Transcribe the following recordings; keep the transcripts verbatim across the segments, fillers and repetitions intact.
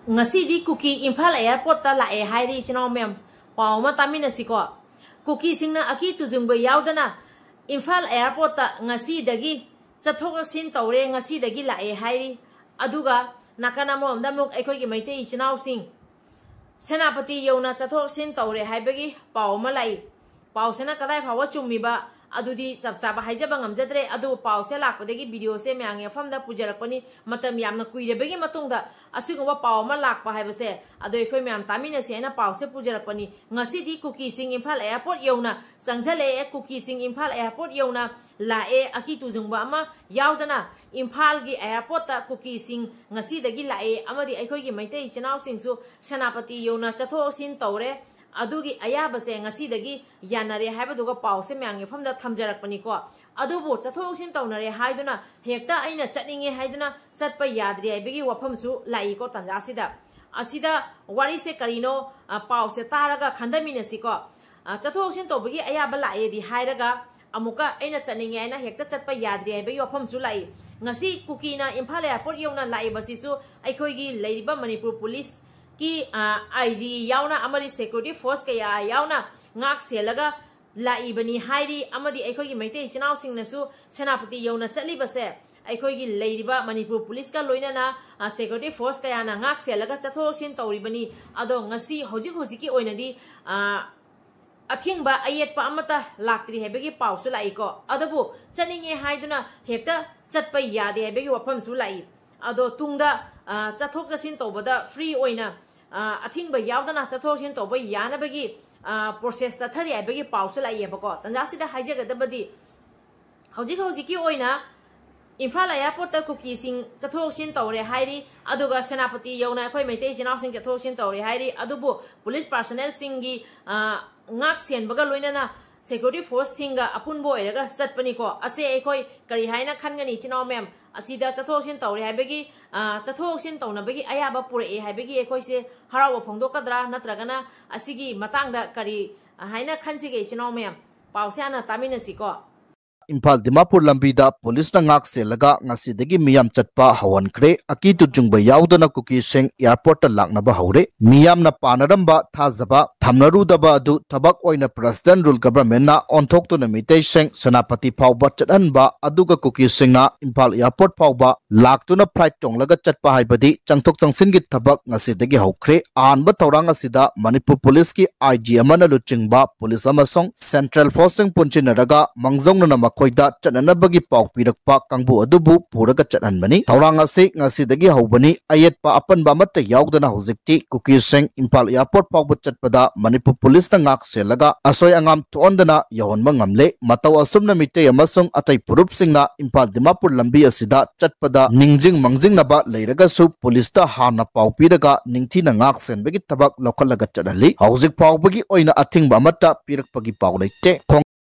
ꯉꯁꯤꯗꯤ ꯀꯨꯀꯤ ꯏꯝꯐꯥꯜ ꯑꯦꯌꯥꯔꯄꯣꯔꯠꯇ ꯂꯥꯛꯑꯦ ꯍꯥꯏꯔꯤ꯫ ꯏꯆꯤꯟ ꯏꯅꯥꯎ ꯃꯌꯥꯝ, ꯄꯥꯎ ꯑꯃ ꯇꯥꯃꯤꯟꯅꯁꯤꯀꯣ꯫ ꯀꯨꯀꯤꯁꯤꯡꯅ ꯑꯀꯤ ꯇꯨꯖꯨꯡꯕ ꯌꯥꯎꯗꯅ ꯏꯝꯐꯥꯜ ꯑꯦꯌꯥꯔꯄꯣꯔꯠꯇ ꯉꯁꯤꯗꯒꯤ ꯆꯠꯊꯣꯛ ꯆꯠꯁꯤꯟ ꯇꯧꯔꯦ, ꯉꯁꯤꯗꯒꯤ ꯂꯥꯛꯑꯦ ꯍꯥꯏꯔꯤ꯫ ꯑꯗꯨꯒ ꯅꯥꯀꯟ ꯑꯃꯔꯣꯝꯗ ꯑꯃꯨꯛ ꯑꯩꯈꯣꯏꯒꯤ ꯃꯩꯇꯩ ꯏꯆꯤꯟ ꯏꯅꯥꯎꯁꯤꯡ ꯁꯦꯅꯥꯄꯇꯤ ꯌꯧꯅ ꯆꯠꯊꯣꯛ ꯆꯠꯁꯤꯟ ꯇꯧꯔꯦ ꯍꯥꯏꯕꯒꯤ ꯄꯥꯎ ꯑꯃ ꯂꯥꯛꯏ꯫ ꯄꯥꯎꯁꯤꯅ ꯀꯗꯥꯏ ꯐꯥꯎꯕ ꯆꯨꯝꯃꯤꯕ ꯑꯗꯨꯗꯤ ꯆꯞ ꯆꯥꯕ ꯍꯥꯏꯖꯕ ꯉꯝꯖꯗ꯭ꯔꯦ꯫ ꯑꯗꯨꯕꯨ ꯄꯥꯎꯁꯦ ꯂꯥꯛꯄꯗꯒꯤ ꯚꯤꯗꯤꯑꯣꯁꯦ ꯃꯌꯥꯝꯒꯤ ꯃꯐꯝꯗ ꯄꯨꯖꯔꯛꯄꯅꯤ꯫ ꯃꯇꯝ ꯌꯥꯝꯅ ꯀꯨꯏꯔꯕꯒꯤ ꯃꯇꯨꯡꯗ ꯑꯁꯤꯒꯨꯝꯕ ꯄꯥꯎ ꯑꯃ ꯂꯥꯛꯄ ꯍꯥꯏꯕꯁꯦ ꯑꯗꯣ ꯑꯩꯈꯣꯏ ꯃꯌꯥꯝ ꯇꯥꯃꯤꯟꯅꯁꯤ ꯍꯥꯏꯅ ꯄꯥꯎꯁꯦ ꯄꯨꯖꯔꯛꯄꯅꯤ꯫ ꯉꯁꯤꯗꯤ ꯀꯨꯀꯤꯁꯤꯡ ꯏꯝꯐꯥꯜ ꯑꯦꯌꯥꯔꯄꯣꯔꯠ ꯌꯧꯅ ꯆꯪꯁꯤꯜꯂꯛꯑꯦ, ꯀꯨꯀꯤꯁꯤꯡ ꯏꯝꯐꯥꯜ ꯑꯦꯌꯥꯔꯄꯣꯔꯠ ꯌꯧꯅ ꯂꯥꯛꯑꯦ, ꯑꯀꯤ ꯇꯨꯖꯨꯡꯕ ꯑꯃ ꯌꯥꯎꯗꯅ ꯏꯝꯐꯥꯜꯒꯤ ꯑꯦꯌꯥꯔꯄꯣꯔꯠꯇ ꯀꯨꯀꯤꯁꯤꯡ ꯉꯁꯤꯗꯒꯤ ꯂꯥꯛꯑꯦ ꯑꯃꯗꯤ ꯑꯩꯈꯣꯏꯒꯤ ꯃꯩꯇꯩ ꯏꯆꯤꯟ ꯏꯅꯥꯎꯁꯤꯡꯁꯨ ꯁꯦꯅꯥꯄꯇꯤ ꯌꯧꯅ ꯆꯠꯊꯣꯛ ꯆꯠꯁꯤꯟ ꯇꯧꯔꯦ꯫ ꯑꯗꯨꯒꯤ ꯑꯌꯥꯕꯁꯦ ꯉꯁꯤꯗꯒꯤ ꯌꯥꯅꯔꯦ ꯍꯥꯏꯕꯗꯨꯒ ꯄꯥꯎꯁꯦ ꯃꯌꯥꯝꯒꯤ ꯃꯐꯝꯗ ꯊꯝꯖꯔꯛꯄꯅꯤꯀꯣ꯫ ꯑꯗꯨꯕꯨ ꯆꯠꯊꯣꯛ ꯆꯠꯁꯤꯟ ꯇꯧꯅꯔꯦ ꯍꯥꯏꯗꯨꯅ ꯍꯦꯛꯇ ꯑꯩꯅ ꯆꯠꯅꯤꯡꯉꯦ ꯍꯥꯏꯗꯨꯅ ꯆꯠꯄ ꯌꯥꯗ꯭ꯔꯦ ꯍꯥꯏꯕꯒꯤ ꯋꯥꯐꯝꯁꯨ ꯂꯥꯛꯏꯀꯣ ꯇꯥꯟꯖꯥꯁꯤꯗ꯫ ꯑꯁꯤꯗ ꯋꯥꯔꯤꯁꯦ ꯀꯔꯤꯅꯣ, ꯑ, ꯄꯥꯎꯁꯦ ꯇꯥꯔꯒ ꯈꯟꯊꯃꯤꯟꯅꯁꯤꯀꯣ꯫ ꯑ, ꯆꯠꯊꯣꯛ ꯆꯠꯁꯤꯟ ꯇꯧꯕꯒꯤ ꯑꯌꯥꯕ ꯂꯥꯛꯑꯦꯗꯤ ꯍꯥꯏꯔꯒ ꯑꯃꯨꯛꯀ ꯑꯩꯅ ꯆꯠꯅꯤꯡꯉꯦ ꯍꯥꯏꯅ ꯍꯦꯛꯇ ꯆꯠꯄ ꯌꯥꯗ꯭ꯔꯦ ꯍꯥꯏꯕꯒꯤ ꯋꯥꯐꯝꯁꯨ ꯂꯥꯛꯏ꯫ ꯉꯁꯤ ꯀꯨꯀꯤꯅ ꯏꯝꯐꯥꯜ ꯑꯦꯌꯥꯔꯄꯣꯔꯠ ꯌꯧꯅ ꯂꯥꯛꯏꯕꯁꯤꯁꯨ ꯑꯩꯈꯣꯏꯒꯤ ꯂꯩꯔꯤꯕ ꯃꯅꯤꯄꯨꯔ ꯄꯨꯂꯤꯁꯀꯤ, ꯑ, ꯑꯥꯏ ꯖꯤ ꯌꯥꯎꯅ ꯑꯃꯗꯤ ꯁꯦꯀ꯭ꯌꯨꯔꯤꯇꯤ ꯐꯣꯔꯁ ꯀꯌꯥ ꯌꯥꯎꯅ ꯉꯥꯛ ꯁꯦꯜꯂꯒ ꯂꯥꯛꯏꯕꯅꯤ ꯍꯥꯏꯔꯤ꯫ ꯑꯃꯗꯤ ꯑꯩꯈꯣꯏꯒꯤ ꯃꯩꯇꯩ ꯏꯆꯤꯟ ꯏꯅꯥꯎꯁꯤꯡꯅꯁꯨ ꯁꯦꯅꯥꯄꯇꯤ ꯌꯧꯅ ꯆꯠꯂꯤꯕꯁꯦ ꯑꯩꯈꯣꯏꯒꯤ ꯂꯩꯔꯤꯕ ꯃꯅꯤꯄꯨꯔ ꯄꯨꯂꯤꯁꯀ ꯂꯣꯏꯅꯅ, ꯑ, ꯁꯦꯀ꯭ꯌꯨꯔꯤꯇꯤ ꯐꯣꯔꯁ ꯀꯌꯥꯅ ꯉꯥꯛ ꯁꯦꯜꯂꯒ ꯆꯠꯊꯣꯛ ꯆꯠꯁꯤꯟ ꯇꯧꯔꯤꯕꯅꯤ꯫ ꯑꯗꯣ ꯉꯁꯤ ꯍꯧꯖꯤꯛ ꯍꯧꯖꯤꯛꯀꯤ ꯑꯣꯏꯅꯗꯤ, ꯑ, ꯑꯊꯤꯡꯕ ꯑꯌꯦꯠꯄ ꯑꯃꯠꯇ ꯂꯥꯛꯇ꯭ꯔꯤ ꯍꯥꯏꯕꯒꯤ ꯄꯥꯎꯁꯨ ꯂꯥꯛꯏꯀꯣ꯫ ꯑꯗꯨꯕꯨ ꯆꯠꯅꯤꯡꯉꯦ ꯍꯥꯏꯗꯨꯅ ꯍꯦꯛꯇ ꯆꯠꯄ ꯌꯥꯗꯦ ꯍꯥꯏꯕꯒꯤ ꯋꯥꯐꯝꯁꯨ ꯂꯥꯛꯏ꯫ ꯑꯗꯣ ꯇꯨꯡꯗ, ꯑ, ꯆꯠꯊꯣꯛ ꯆꯠꯁꯤꯟ ꯇꯧꯕꯗ ꯐ꯭ꯔꯤ ꯑꯣꯏꯅ, ꯑ, ꯑꯊꯤꯡꯕ ꯌꯥꯎꯗꯅ ꯆꯠꯊꯣꯛ ꯆꯠꯁꯤꯟ ꯇꯧꯕ ꯌꯥꯅꯕꯒꯤ, ꯑ, ꯄ꯭ꯔꯣꯁꯦꯁ ꯆꯠꯊꯔꯤ ꯍꯥꯏꯕꯒꯤ ꯄꯥꯎꯁꯨ ꯂꯥꯛꯏꯑꯕꯀꯣ꯫ ꯇꯥꯟꯖꯥꯁꯤꯗ ꯍꯥꯏꯖꯒꯗꯕꯗꯤ ꯍꯧꯖꯤꯛ ꯍꯧꯖꯤꯛꯀꯤ ꯑꯣꯏꯅ ꯏꯝꯐꯥꯜ ꯑꯦꯌꯥꯔꯄꯣꯔꯠꯇ ꯀꯨꯀꯤꯁꯤꯡ ꯆꯠꯊꯣꯛ ꯆꯠꯁꯤꯟ ꯇꯧꯔꯦ ꯍꯥꯏꯔꯤ꯫ ꯑꯗꯨꯒ ꯁꯦꯅꯥꯄꯇꯤ ꯌꯧꯅ ꯑꯩꯈꯣꯏ ꯃꯩꯇꯩ ꯏꯆꯤꯟ ꯏꯅꯥꯎꯁꯤꯡ ꯆꯠꯊꯣꯛ ꯆꯠꯁꯤꯟ ꯇꯧꯔꯦ ꯍꯥꯏꯔꯤ꯫ ꯑꯗꯨꯕꯨ ꯄꯨꯂꯤꯁ ꯄꯥꯔꯁꯅꯦꯜꯁꯤꯡꯒꯤ, ꯑ, ꯉꯥꯛ ꯁꯦꯟꯕꯒ ꯂꯣꯏꯅꯅ ꯁꯦꯀ꯭ꯌꯨꯔꯤꯇꯤ ꯐꯣꯔꯁꯁꯤꯡꯒ ꯑꯄꯨꯟꯕ ꯑꯣꯏꯔꯒ ꯆꯠꯄꯅꯤꯀꯣ꯫ ꯑꯁꯦ ꯑꯩꯈꯣꯏ ꯀꯔꯤ ꯍꯥꯏꯅ ꯈꯟꯒꯅꯤ, ꯏꯆꯤꯟ ꯏꯅꯥꯎ ꯃꯌꯥꯝ? ꯑꯁꯤꯗ ꯆꯠꯊꯣꯛ ꯆꯠꯁꯤꯟ ꯇꯧꯔꯦ ꯍꯥꯏꯕꯒꯤ, ꯑ, ꯆꯠꯊꯣꯛ ꯆꯠꯁꯤꯟ ꯇꯧꯅꯕꯒꯤ ꯑꯌꯥꯕ ꯄꯨꯔꯛꯑꯦ ꯍꯥꯏꯕꯒꯤ ꯑꯩꯈꯣꯏꯁꯦ ꯍꯔꯥꯎꯕ ꯐꯣꯡꯗꯣꯛꯀꯗ꯭ꯔꯥ, ꯅꯠꯇ꯭ꯔꯒꯅ ꯑꯁꯤꯒꯤ ꯃꯇꯥꯡꯗ ꯀꯔꯤ ꯍꯥꯏꯅ ꯈꯟꯁꯤꯒꯦ, ꯏꯆꯤꯟ ꯏꯅꯥꯎ ꯃꯌꯥꯝ? ꯄꯥꯎꯁꯦ ꯍꯥꯟꯅ ꯇꯥꯃꯤꯟꯅꯁꯤꯀꯣ꯫ ꯏꯝꯐꯥꯜ ꯗꯤꯃꯥꯄꯨꯔ ꯂꯝꯕꯤꯗ ꯄꯨꯂꯤꯁꯅ ꯉꯥꯛ ꯁꯦꯜꯂꯒ ꯉꯁꯤꯗꯒꯤ ꯃꯤꯌꯥꯝ ꯆꯠꯄ ꯍꯧꯍꯟꯈ꯭ꯔꯦ꯫ ꯑꯀꯤ ꯇꯨꯖꯨꯡꯕ ꯌꯥꯎꯗꯅ ꯀꯨꯀꯤꯁꯤꯡ ꯑꯦꯌꯥꯔꯄꯣꯔꯠꯇ ꯂꯥꯛꯅꯕ ꯍꯧꯔꯦ꯫ ꯃꯤꯌꯥꯝꯅ ꯄꯥꯅꯔꯝꯕ ꯊꯥꯖꯕ ꯊꯝꯅꯔꯨꯗꯕ ꯑꯗꯨ ꯊꯕꯛ ꯑꯣꯏꯅ ꯄ꯭ꯔꯁꯤꯗꯦꯟ ꯔꯨꯜ ꯒꯚꯔꯟꯃꯦꯟꯠꯅ ꯑꯣꯟꯊꯣꯛꯇꯨꯅ ꯃꯤꯇꯩꯁꯤꯡ ꯁꯦꯅꯥꯄꯇꯤ ꯐꯥꯎꯕ ꯆꯠꯍꯟꯕ, ꯑꯗꯨꯒ ꯀꯨꯀꯤꯁꯤꯡꯅ ꯏꯝꯐꯥꯜ ꯑꯦꯌꯥꯔꯄꯣꯔꯠ ꯐꯥꯎꯕ ꯂꯥꯛꯇꯨꯅ ꯐ꯭ꯂꯥꯏꯠ ꯇꯣꯡꯂꯒ ꯆꯠꯄ ꯍꯥꯏꯕꯗꯤ ꯆꯪꯊꯣꯛ ꯆꯪꯁꯤꯟꯒꯤ ꯊꯕꯛ ꯉꯁꯤꯗꯒꯤ ꯍꯧꯈ꯭ꯔꯦ꯫ ꯑꯍꯥꯟꯕ ꯊꯧꯔꯥꯡ ꯑꯁꯤꯗ ꯃꯅꯤꯄꯨꯔ ꯄꯨꯂꯤꯁꯀꯤ ꯑꯥꯏ ꯖꯤ ꯑꯃꯅ ꯂꯨꯆꯤꯡꯕ ꯄꯨꯂꯤꯁ ꯑꯃꯁꯨꯡ ꯁꯦꯟꯇ꯭ꯔꯦꯜ ꯐꯣꯔꯁꯁꯤꯡ ꯄꯨꯟꯁꯤꯟꯅꯔꯒ ꯃꯥꯡꯖꯧꯅꯅ ꯃꯈꯣꯏꯗ ꯆꯠꯅꯅꯕꯒꯤ ꯄꯥꯎ ꯄꯤꯔꯛꯄ ꯀꯥꯡꯕꯨ ꯑꯗꯨꯕꯨ ꯄꯨꯔꯒ ꯆꯠꯍꯟꯕꯅꯤ꯫ ꯊꯧꯔꯥꯡ ꯑꯁꯤ ꯉꯁꯤꯗꯒꯤ ꯍꯧꯕꯅꯤ꯫ ꯑꯌꯦꯠꯄ ꯑꯄꯟꯕ ꯑꯃꯠꯇ ꯌꯥꯎꯗꯅ ꯍꯧꯖꯤꯛꯇꯤ ꯀꯨꯀꯤꯁꯤꯡ ꯏꯝꯐꯥꯜ ꯑꯦꯌꯥꯔꯄꯣꯔꯠ ꯐꯥꯎꯕ ꯆꯠꯄꯗ ꯃꯅꯤꯄꯨꯔ ꯄꯨꯂꯤꯁꯅ ꯉꯥꯛ ꯁꯦꯜꯂꯒ ꯑꯁꯣꯏ ꯑꯉꯥꯝ ꯊꯣꯛꯍꯟꯗꯅ ꯌꯧꯍꯟꯕ ꯉꯝꯂꯦ꯫ ꯃꯇꯧ ꯑꯁꯨꯝꯅ ꯃꯤꯇꯩ ꯑꯃꯁꯨꯡ ꯑꯇꯩ ꯐꯨꯔꯨꯞꯁꯤꯡꯅ ꯏꯝꯐꯥꯜ ꯗꯤꯃꯥꯄꯨꯔ ꯂꯝꯕꯤ ꯑꯁꯤꯗ ꯆꯠꯄꯗ ꯅꯤꯡꯁꯤꯡ ꯃꯥꯡꯖꯤꯡꯅꯕ ꯂꯩꯔꯒꯁꯨ ꯄꯨꯂꯤꯁꯇ ꯍꯥꯟꯅ ꯄꯥꯎ ꯄꯤꯔꯒ ꯅꯤꯡꯊꯤꯅ ꯉꯥꯛ ꯁꯦꯟꯕꯒꯤ ꯊꯕꯛ ꯂꯧꯈꯠꯂꯒ ꯆꯠꯍꯜꯂꯤ꯫ ꯍꯧꯖꯤꯛ ꯐꯥꯎꯕꯒꯤ ꯑꯣꯏꯅ ꯑꯊꯤꯡꯕ ꯑꯃꯠꯇ ꯄꯤꯔꯛꯄꯒꯤ ꯄꯥꯎ ꯂꯩꯇꯦ꯫ ꯈꯣꯡ-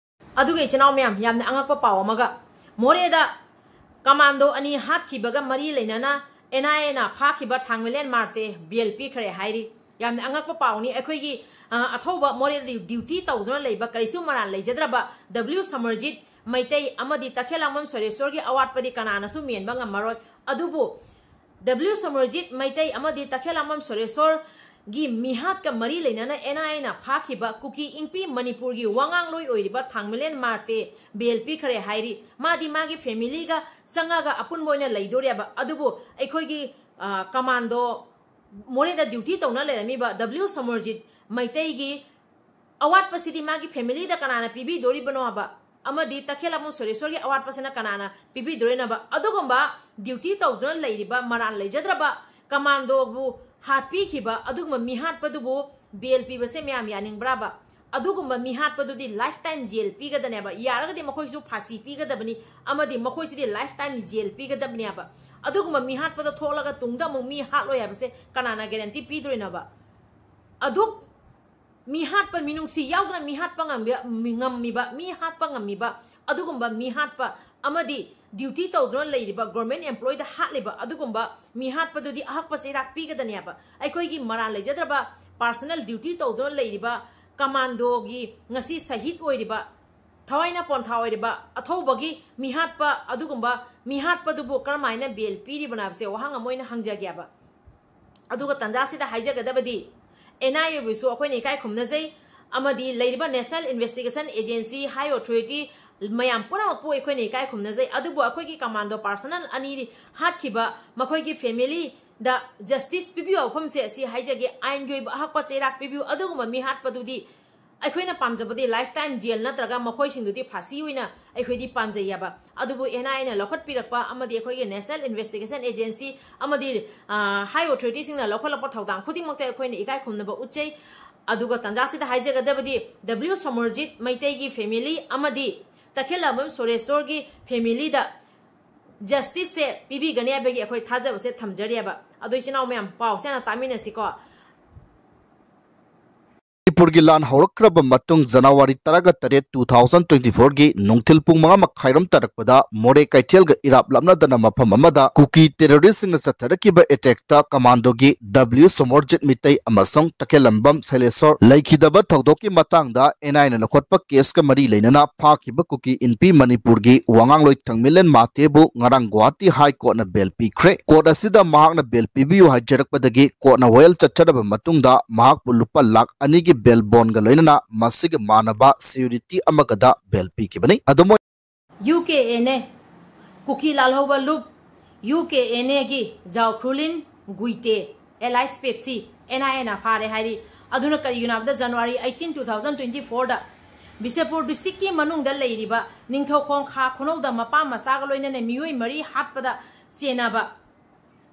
ꯑꯗꯨꯒ ꯏꯆꯤꯟ ꯏꯅꯥꯎ ꯃꯌꯥꯝ, ꯌꯥꯝꯅ ꯑꯉꯛꯄ ꯄꯥꯎ ꯑꯃꯒ, ꯃꯣꯔꯦꯗ ꯀꯃꯥꯟꯗꯣ ꯑꯅꯤ ꯍꯥꯠꯈꯤꯕꯒ ꯃꯔꯤ ꯂꯩꯅꯅ ꯑꯦꯟ ꯑꯥꯏ ꯑꯦꯅ ꯐꯥꯈꯤꯕ ꯊꯥꯡꯃꯩꯂꯦꯟ ꯃꯥꯔꯇꯦ ꯕꯦꯜ ꯄꯤꯈ꯭ꯔꯦ ꯍꯥꯏꯔꯤ꯫ ꯌꯥꯝꯅ ꯑꯉꯛꯄ ꯄꯥꯎꯅꯤ꯫ ꯑꯩꯈꯣꯏꯒꯤ, ꯑ, ꯑꯊꯧꯕ ꯃꯣꯔꯦꯗ ꯗ꯭ꯌꯨꯇꯤ ꯇꯧꯗꯨꯅ ꯂꯩꯕ ꯀꯔꯤꯁꯨ ꯃꯔꯥꯜ ꯂꯩꯖꯗ꯭ꯔꯕ ꯗꯕ꯭ꯂꯤꯎ ꯁꯃꯔꯖꯤꯠ ꯃꯩꯇꯩ ꯑꯃꯗꯤ ꯇꯈꯦꯜꯂꯥꯡꯕꯝ ꯁꯣꯔꯦꯁꯣꯔꯒꯤ ꯑꯋꯥꯠꯄꯗꯤ ꯀꯅꯥꯅꯁꯨ ꯃꯦꯟꯕ ꯉꯝꯃꯔꯣꯏ꯫ ꯑꯗꯨꯕꯨ ꯗꯕ꯭ꯂꯤꯎ ꯁꯃꯔꯖꯤꯠ ꯃꯩꯇꯩ ꯑꯃꯗꯤ ꯇꯈꯦꯜꯂꯥꯡꯕꯝ ꯁꯣꯔꯦꯁꯣꯔꯒꯤ ꯃꯤꯍꯥꯠꯀ ꯃꯔꯤ ꯂꯩꯅꯅ ꯑꯦꯟ ꯑꯥꯏ ꯑꯦꯅ ꯐꯥꯈꯤꯕ ꯀꯨꯀꯤ ꯏꯪꯄꯤ ꯃꯅꯤꯄꯨꯔꯒꯤ ꯋꯥꯉꯥꯡꯂꯣꯏ ꯑꯣꯏꯔꯤꯕ ꯊꯥꯡꯃꯩꯂꯦꯟ ꯃꯥꯔꯇꯦ ꯕꯦꯜ ꯄꯤꯈ꯭ꯔꯦ ꯍꯥꯏꯔꯤ꯫ ꯃꯥꯗꯤ ꯃꯥꯒꯤ ꯐꯦꯃꯤꯂꯤꯒ ꯆꯪꯉꯒ ꯑꯄꯨꯟꯕ ꯑꯣꯏꯅ ꯂꯩꯗꯣꯔꯦꯕ꯫ ꯑꯗꯨꯕꯨ ꯑꯩꯈꯣꯏꯒꯤ, ꯑ, ꯀꯃꯥꯟꯗꯣ ꯃꯣꯔꯦꯗ ꯗ꯭ꯌꯨꯇꯤ ꯇꯧꯅ ꯂꯩꯔꯝꯃꯤꯕ ꯗꯕ꯭ꯂꯤꯎ ꯁꯃꯔꯖꯤꯠ ꯃꯩꯇꯩꯒꯤ ꯑꯋꯥꯠꯄꯁꯤꯗꯤ ꯃꯥꯒꯤ ꯐꯦꯃꯤꯂꯤꯗ ꯀꯅꯥꯅ ꯄꯤꯕꯤꯗꯣꯔꯤꯕꯅꯣ ꯍꯥꯏꯕ, ꯑꯃꯗꯤ ꯇꯈꯦꯜꯂꯥꯡꯕꯝ ꯁꯣꯔꯦꯁꯣꯔꯒꯤ ꯑꯋꯥꯠꯄꯁꯤꯅ ꯀꯅꯥꯅ ꯄꯤꯕꯤꯗꯣꯔꯤꯅꯣꯕ? ꯑꯗꯨꯒꯨꯝꯕ ꯗ꯭ꯌꯨꯇꯤ ꯇꯧꯗꯨꯅ ꯂꯩꯔꯤꯕ ꯃꯔꯥꯜ ꯂꯩꯖꯗ꯭ꯔꯕ ꯀꯃꯥꯟꯗꯣꯕꯨ ꯍꯥꯠꯄꯤꯈꯤꯕ ꯑꯗꯨꯒꯨꯝꯕ ꯃꯤꯍꯥꯠꯄꯗꯨꯕꯨ ꯕꯦꯜ ꯄꯤꯕꯁꯦ ꯃꯌꯥꯝ ꯌꯥꯅꯤꯡꯕ꯭ꯔꯥꯕ? ꯑꯗꯨꯒꯨꯝꯕ ꯃꯤꯍꯥꯠꯄꯗꯨꯗꯤ ꯂꯥꯏꯐ ꯇꯥꯏꯝ ꯖꯦꯜ ꯄꯤꯒꯗꯅꯦꯕ꯫ ꯌꯥꯔꯒꯗꯤ ꯃꯈꯣꯏꯁꯨ ꯐꯥꯁꯤ ꯄꯤꯒꯗꯕꯅꯤ, ꯑꯃꯗꯤ ꯃꯈꯣꯏꯁꯤꯗꯤ ꯂꯥꯏꯐ ꯇꯥꯏꯝ ꯖꯦꯜ ꯄꯤꯒꯗꯕꯅꯦꯕ꯫ ꯑꯗꯨꯒꯨꯝꯕ ꯃꯤꯍꯥꯠꯄꯗ ꯊꯣꯛꯂꯒ ꯇꯨꯡꯗ ꯑꯃꯨꯛ ꯃꯤ ꯍꯥꯠꯂꯣꯏ ꯍꯥꯏꯕꯁꯦ ꯀꯅꯥꯅ ꯒꯦꯔꯦꯟꯇꯤ ꯄꯤꯗꯣꯔꯤꯅꯣꯕ? ꯑꯗꯨꯛ ꯃꯤꯍꯥꯠꯄ, ꯃꯤꯅꯨꯡꯁꯤ ꯌꯥꯎꯗꯅ ꯃꯤꯍꯥꯠꯄ ꯉꯝꯕ-, ꯉꯝꯃꯤꯕ, ꯃꯤ ꯍꯥꯠꯄ ꯉꯝꯃꯤꯕ ꯑꯗꯨꯒꯨꯝꯕ ꯃꯤꯍꯥꯠꯄ ꯑꯃꯗꯤ ꯗ꯭ꯌꯨꯇꯤ ꯇꯧꯗꯨꯅ ꯂꯩꯔꯤꯕ ꯒꯣꯔꯃꯦꯟ ꯑꯦꯝꯄ꯭ꯂꯣꯏꯗ ꯍꯥꯠꯂꯤꯕ ꯑꯗꯨꯒꯨꯝꯕ ꯃꯤꯍꯥꯠꯄꯗꯨꯗꯤ ꯑꯍꯛꯄ ꯆꯩꯔꯥꯛ ꯄꯤꯒꯗꯅꯦꯕ꯫ ꯑꯩꯈꯣꯏꯒꯤ ꯃꯔꯥꯜ ꯂꯩꯖꯗ꯭ꯔꯕ ꯄꯥꯔꯁꯣꯅꯦꯜ ꯗ꯭ꯌꯨꯇꯤ ꯇꯧꯗꯨꯅ ꯂꯩꯔꯤꯕ ꯀꯃꯥꯟꯗꯣꯒꯤ ꯉꯁꯤ ꯁꯍꯤꯗ ꯑꯣꯏꯔꯤꯕ ꯊꯋꯥꯏꯅ ꯄꯣꯟꯊꯥ ꯑꯣꯏꯔꯤꯕ ꯑꯊꯧꯕꯒꯤ ꯃꯤꯍꯥꯠꯄ, ꯑꯗꯨꯒꯨꯝꯕ ꯃꯤꯍꯥꯠꯄꯗꯨꯕꯨ ꯀꯔꯝꯍꯥꯏꯅ ꯕꯦꯜ ꯄꯤꯔꯤꯕꯅꯣ ꯍꯥꯏꯕꯁꯦ ꯋꯥꯍꯪ ꯑꯃ ꯑꯣꯏꯅ ꯍꯪꯖꯒꯦꯕ꯫ ꯑꯗꯨꯒ ꯇꯥꯟꯖꯥꯁꯤꯗ ꯍꯥꯏꯖꯒꯗꯕꯗꯤ, ꯑꯦꯟ ꯑꯥꯏ ꯑꯦꯕꯨꯁꯨ ꯑꯩꯈꯣꯏꯅ ꯏꯀꯥꯏ ꯈꯨꯝꯅꯖꯩ, ꯑꯃꯗꯤ ꯂꯩꯔꯤꯕ National Investigation Agency, High Authority ꯃꯌꯥꯝ ꯄꯨꯝꯅꯃꯛꯄꯨ ꯑꯩꯈꯣꯏꯅ ꯏꯀꯥꯏ ꯈꯨꯝꯅꯖꯩ꯫ ꯑꯗꯨꯕꯨ ꯑꯩꯈꯣꯏꯒꯤ ꯀꯃꯥꯟꯗꯣ ꯄꯥꯔꯁꯅꯦꯜ ꯑꯅꯤ ꯍꯥꯠꯈꯤꯕ ꯃꯈꯣꯏꯒꯤ ꯐꯦꯃꯤꯂꯤꯗ ꯖꯁꯇꯤꯁ ꯄꯤꯕꯤꯌꯨ ꯋꯥꯐꯝꯁꯦ ꯑꯁꯤ ꯍꯥꯏꯖꯒꯦ, ꯑꯥꯏꯟꯒꯤ ꯑꯣꯏꯕ ꯑꯍꯛꯄ ꯆꯩꯔꯥꯛ ꯄꯤꯕꯤꯌꯨ꯫ ꯑꯗꯨꯒꯨꯝꯕ ꯃꯤ ꯍꯥꯠꯄꯗꯨꯗꯤ ꯑꯩꯈꯣꯏꯅ ꯄꯥꯝꯖꯕꯗꯤ ꯂꯥꯏꯐ ꯇꯥꯏꯝ ꯖꯦꯜ ꯅꯠꯇ꯭ꯔꯒ ꯃꯈꯣꯏꯁꯤꯡꯗꯨꯗꯤ ꯐꯥꯁꯤ ꯑꯣꯏꯅ ꯑꯩꯈꯣꯏꯗꯤ ꯄꯥꯝꯖꯩꯌꯦꯕ꯫ ꯑꯗꯨꯕꯨ ꯑꯦꯟ ꯑꯥꯏ ꯑꯦꯅ ꯂꯧꯈꯠꯄꯤꯔꯛꯄ ꯑꯃꯗꯤ ꯑꯩꯈꯣꯏꯒꯤ National Investigation Agency ꯑꯃꯗꯤ, ꯑ, ꯍꯥꯏ ꯑꯣꯊꯣꯔꯤꯇꯤꯁꯤꯡꯅ ꯂꯧꯈꯠꯂꯛꯄ ꯊꯧꯗꯥꯡ ꯈꯨꯗꯤꯡꯃꯛꯇ ꯑꯩꯈꯣꯏꯅ ꯏꯀꯥꯏ ꯈꯨꯝꯅꯕ ꯎꯠꯆꯩ꯫ ꯑꯗꯨꯒ ꯇꯥꯟꯖꯥꯁꯤꯗ ꯍꯥꯏꯖꯒꯗꯕꯗꯤ, ꯗꯕ꯭ꯂꯤꯎ ꯁꯣꯃꯔꯖꯤꯠ ꯃꯩꯇꯩꯒꯤ ꯐꯦꯃꯤꯂꯤ ꯑꯃꯗꯤ ꯇꯈꯦꯜꯂꯝꯕꯝ ꯁꯣꯔꯦꯁꯣꯔꯒꯤ ꯐꯦꯃꯤꯂꯤꯗ ꯖꯁꯇꯤꯁꯁꯦ ꯄꯤꯕꯤꯒꯅꯤ ꯍꯥꯏꯕꯒꯤ ꯑꯩꯈꯣꯏ ꯊꯥꯖꯕꯁꯦ ꯊꯝꯖꯔꯤꯑꯕ꯫ ꯑꯗꯣ ꯏꯆꯤꯟ ꯏꯅꯥꯎ ꯃꯌꯥꯝ, ꯄꯥꯎꯁꯦ ꯍꯥꯟꯅ ꯇꯥꯃꯤꯟꯅꯁꯤꯀꯣ꯫ ꯃꯅꯤꯄꯨꯔꯒꯤ ꯂꯥꯟ ꯍꯧꯔꯛꯈ꯭ꯔꯕ ꯃꯇꯨꯡ ꯖꯅꯋꯥꯔꯤ ꯇꯔꯥꯒ ꯇꯔꯦꯠ, two thousand twenty four ꯒꯤ ꯅꯨꯡꯊꯤꯜ ꯄꯨꯡ ꯃꯉꯥ ꯃꯈꯥꯏꯔꯣꯝ ꯇꯥꯔꯛꯄꯗ ꯃꯣꯔꯦ ꯀꯩꯊꯦꯜꯒ ꯏꯔꯥꯞ ꯂꯥꯞꯅꯗꯅ ꯃꯐꯝ ꯑꯃꯗ ꯀꯨꯀꯤ ꯇꯦꯔꯣꯔꯤꯁꯁꯤꯡꯅ ꯆꯠꯊꯔꯛꯈꯤꯕ ꯑꯦꯇꯦꯛꯇ ꯀꯃꯥꯟꯗꯣꯒꯤ ꯗꯕ꯭ꯂꯤꯎ ꯁꯣꯃꯔꯖꯤꯠ ꯃꯤꯇꯩ ꯑꯃꯁꯨꯡ ꯇꯈꯦꯜꯂꯝꯕꯝ ꯁꯩꯂꯦꯁꯣꯔ ꯂꯩꯈꯤꯗꯕ ꯊꯧꯗꯣꯛꯀꯤ ꯃꯇꯥꯡꯗ ꯑꯦꯟ ꯑꯥꯏ ꯑꯦꯅ ꯂꯧꯈꯠꯄ ꯀꯦꯁꯀ ꯃꯔꯤ ꯂꯩꯅꯅ ꯐꯥꯈꯤꯕ ꯀꯨꯀꯤ ꯏꯟꯄꯤ ꯃꯅꯤꯄꯨꯔꯒꯤ ꯋꯥꯉꯥꯡꯂꯣꯏ ꯊꯥꯡꯃꯤꯂꯦꯟ ꯃꯥꯇꯦꯕꯨ ꯉꯔꯥꯡ ꯒꯨꯋꯥꯍꯥꯇꯤ ꯍꯥꯏ ꯀꯣꯔꯠꯅ ꯕꯦꯜ ꯄꯤꯈ꯭ꯔꯦ꯫ ꯀꯣꯔꯠ ꯑꯁꯤꯗ ꯃꯍꯥꯛꯅ ꯕꯦꯜ ꯄꯤꯕꯤꯌꯨ ꯍꯥꯏꯖꯔꯛꯄꯗꯒꯤ ꯀꯣꯔꯠꯅ ꯋꯥꯌꯦꯜ ꯆꯠꯊꯔꯕ ꯃꯇꯨꯡꯗ ꯃꯍꯥꯛꯄꯨ ꯂꯨꯄꯥ ꯂꯥꯈ ꯑꯅꯤꯒꯤ ꯕꯦꯜ ꯕꯣꯟꯒ ꯂꯣꯏꯅꯅ ꯃꯁꯤꯒ ꯃꯥꯟꯅꯕ ꯁꯤꯌꯨꯔꯤꯇꯤ ꯑꯃꯒꯗ ꯕꯦꯜ ꯄꯤꯈꯤꯕꯅꯤ꯫ ꯑꯗꯨꯝ ꯑꯣꯏ- ꯌꯨ ꯀꯦ ꯑꯦꯟ ꯑꯦ, ꯀꯨꯀꯤ ꯂꯥꯜꯍꯧꯕ ꯂꯨꯞ, ꯌꯨ ꯀꯦ ꯑꯦꯟ ꯑꯦꯒꯤ ꯖꯥꯎꯈ꯭ꯔꯨꯂꯤꯟ ꯒꯨꯏꯇꯦ, alias Pepsi, ꯑꯦꯟ ꯑꯥꯏ ꯑꯦꯅ ꯐꯥꯔꯦ ꯍꯥꯏꯔꯤ꯫ ꯑꯗꯨꯅ ꯀꯔꯤꯒꯤꯅꯣ ꯍꯥꯏꯕꯗ, January eighteen, two thousand twenty fourꯗ ꯕꯤꯁꯦꯄꯨꯔ ꯗꯤꯁꯇ꯭ꯔꯤꯛꯀꯤ ꯃꯅꯨꯡꯗ ꯂꯩꯔꯤꯕ ꯅꯤꯡꯊꯧꯈꯣꯡ ꯈꯥ ꯈꯨꯅꯧꯗ ꯃꯄꯥ ꯃꯆꯥꯒ ꯂꯣꯏꯅꯅ ꯃꯤꯑꯣꯏ ꯃꯔꯤ ꯍꯥꯠꯄꯗ ꯆꯦꯟꯅꯕ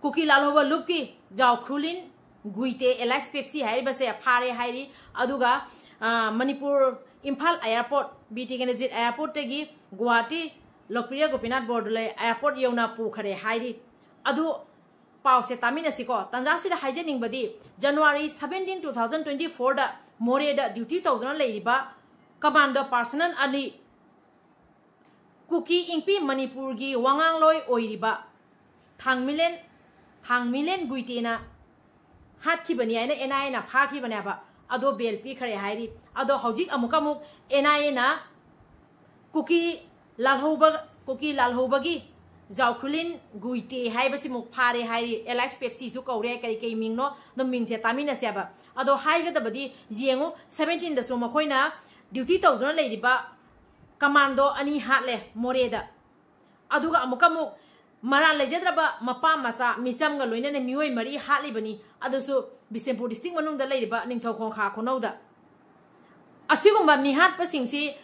ꯀꯨꯀꯤ ꯂꯥꯜꯍꯧꯕ ꯂꯨꯞꯀꯤ ꯖꯥꯎꯈ꯭ꯔꯨꯂꯤꯟ ꯒꯨꯏꯇꯦ, alias Pepsi ꯍꯥꯏꯔꯤꯕꯁꯦ ꯐꯥꯔꯦ ꯍꯥꯏꯔꯤ꯫ ꯑꯗꯨꯒ, ꯑ, ꯃꯅꯤꯄꯨꯔ ꯏꯝꯐꯥꯜ ꯑꯦꯌꯥꯔꯄꯣꯔꯠ, ꯕꯤ ꯇꯤ ꯀꯦꯟꯗ꯭ꯔꯖꯤꯠ ꯑꯦꯌꯥꯔꯄꯣꯔꯠꯇꯒꯤ ꯒꯨꯋꯥꯍꯥꯇꯤ ꯂꯣꯀꯄ꯭ꯔꯤꯌꯥ ꯒꯣꯄꯤꯅꯥꯊ ꯕꯣꯔꯗꯣꯂꯦ ꯑꯦꯌꯥꯔꯄꯣꯔꯠ ꯌꯧꯅ ꯄꯨꯈꯔꯦ ꯍꯥꯏꯔꯤ꯫ ꯑꯗꯨ ꯄꯥꯎꯁꯦ ꯇꯥꯃꯤꯟꯅꯁꯤꯀꯣ꯫ ꯇꯥꯟꯖꯥꯁꯤꯗ ꯍꯥꯏꯖꯅꯤꯡꯕꯗꯤ, January seventeen, two thousand twenty fourꯗ ꯃꯣꯔꯦꯗ ꯗ꯭ꯌꯨꯇꯤ ꯇꯧꯗꯨꯅ ꯂꯩꯔꯤꯕ ꯀꯃꯥꯟꯗꯣ ꯄꯥꯔꯁꯅꯦꯜ ꯑꯅꯤ, ꯀꯨꯀꯤ ꯏꯟꯄꯤ ꯃꯅꯤꯄꯨꯔꯒꯤ ꯋꯥꯉꯥꯡꯂꯣꯏ ꯑꯣꯏꯔꯤꯕ ꯊꯥꯡꯃꯤꯂꯦꯟ, ꯊꯥꯡꯃꯤꯂꯦꯟ ꯒꯨꯏꯇꯦꯅ ꯍꯥꯠꯈꯤꯕꯅꯤ ꯍꯥꯏꯅ ꯑꯦꯟ ꯑꯥꯏ ꯑꯦꯅ ꯐꯥꯈꯤꯕꯅꯦꯕ꯫ ꯑꯗꯣ ꯕꯦꯜ ꯄꯤꯈ꯭ꯔꯦ ꯍꯥꯏꯔꯤ꯫ ꯑꯗꯣ ꯍꯧꯖꯤꯛ ꯑꯃꯨꯛꯀ ꯑꯃꯨꯛ ꯑꯦꯟ ꯑꯥꯏ ꯑꯦꯅ ꯀꯨꯀꯤ ꯂꯥꯜꯍꯧꯕ, ꯀꯨꯀꯤ ꯂꯥꯜꯍꯧꯕꯒꯤ ꯖꯥꯎꯈꯨꯂꯤꯟ ꯒꯨꯏꯇꯦ ꯍꯥꯏꯕꯁꯤꯃꯨꯛ ꯐꯥꯔꯦ ꯍꯥꯏꯔꯤ꯫ ꯑꯦꯂꯥꯏꯁ ꯄꯦꯞꯁꯤꯁꯨ ꯀꯧꯔꯦ, ꯀꯔꯤ ꯀꯔꯤ ꯃꯤꯡꯅꯣ ꯑꯗꯨꯝ ꯃꯤꯡꯁꯦ ꯇꯥꯃꯤꯟꯅꯁꯦꯕ꯫ ꯑꯗꯣ ꯍꯥꯏꯒꯗꯕꯗꯤ ꯌꯦꯡꯉꯨ, ꯁꯕꯦꯟꯇꯤꯟꯗꯁꯨ ꯃꯈꯣꯏꯅ ꯗ꯭ꯌꯨꯇꯤ ꯇꯧꯗꯨꯅ ꯂꯩꯔꯤꯕ ꯀꯃꯥꯟꯗꯣ ꯑꯅꯤ ꯍꯥꯠꯂꯦ ꯃꯣꯔꯦꯗ꯫ ꯑꯗꯨꯒ ꯑꯃꯨꯛꯀ ꯑꯃꯨꯛ ꯃꯔꯥꯜ ꯂꯩꯖꯗ꯭ꯔꯕ ꯃꯄꯥ ꯃꯆꯥ ꯃꯤꯆꯝꯒ ꯂꯣꯏꯅꯅ ꯃꯤꯑꯣꯏ ꯃꯔꯤ ꯍꯥꯠꯂꯤꯕꯅꯤ, ꯑꯗꯨꯁꯨ ꯕꯤꯁꯦꯝꯄꯨꯔ ꯗꯤꯁꯇ꯭ꯔꯤꯛ ꯃꯅꯨꯡꯗ ꯂꯩꯔꯤꯕ ꯅꯤꯡꯊꯧ ꯈꯣꯡꯈꯥ ꯈꯨꯅꯧꯗ꯫ ꯑꯁꯤꯒꯨꯝꯕ ꯃꯤꯍꯥꯠꯄꯁꯤꯡꯁꯤ,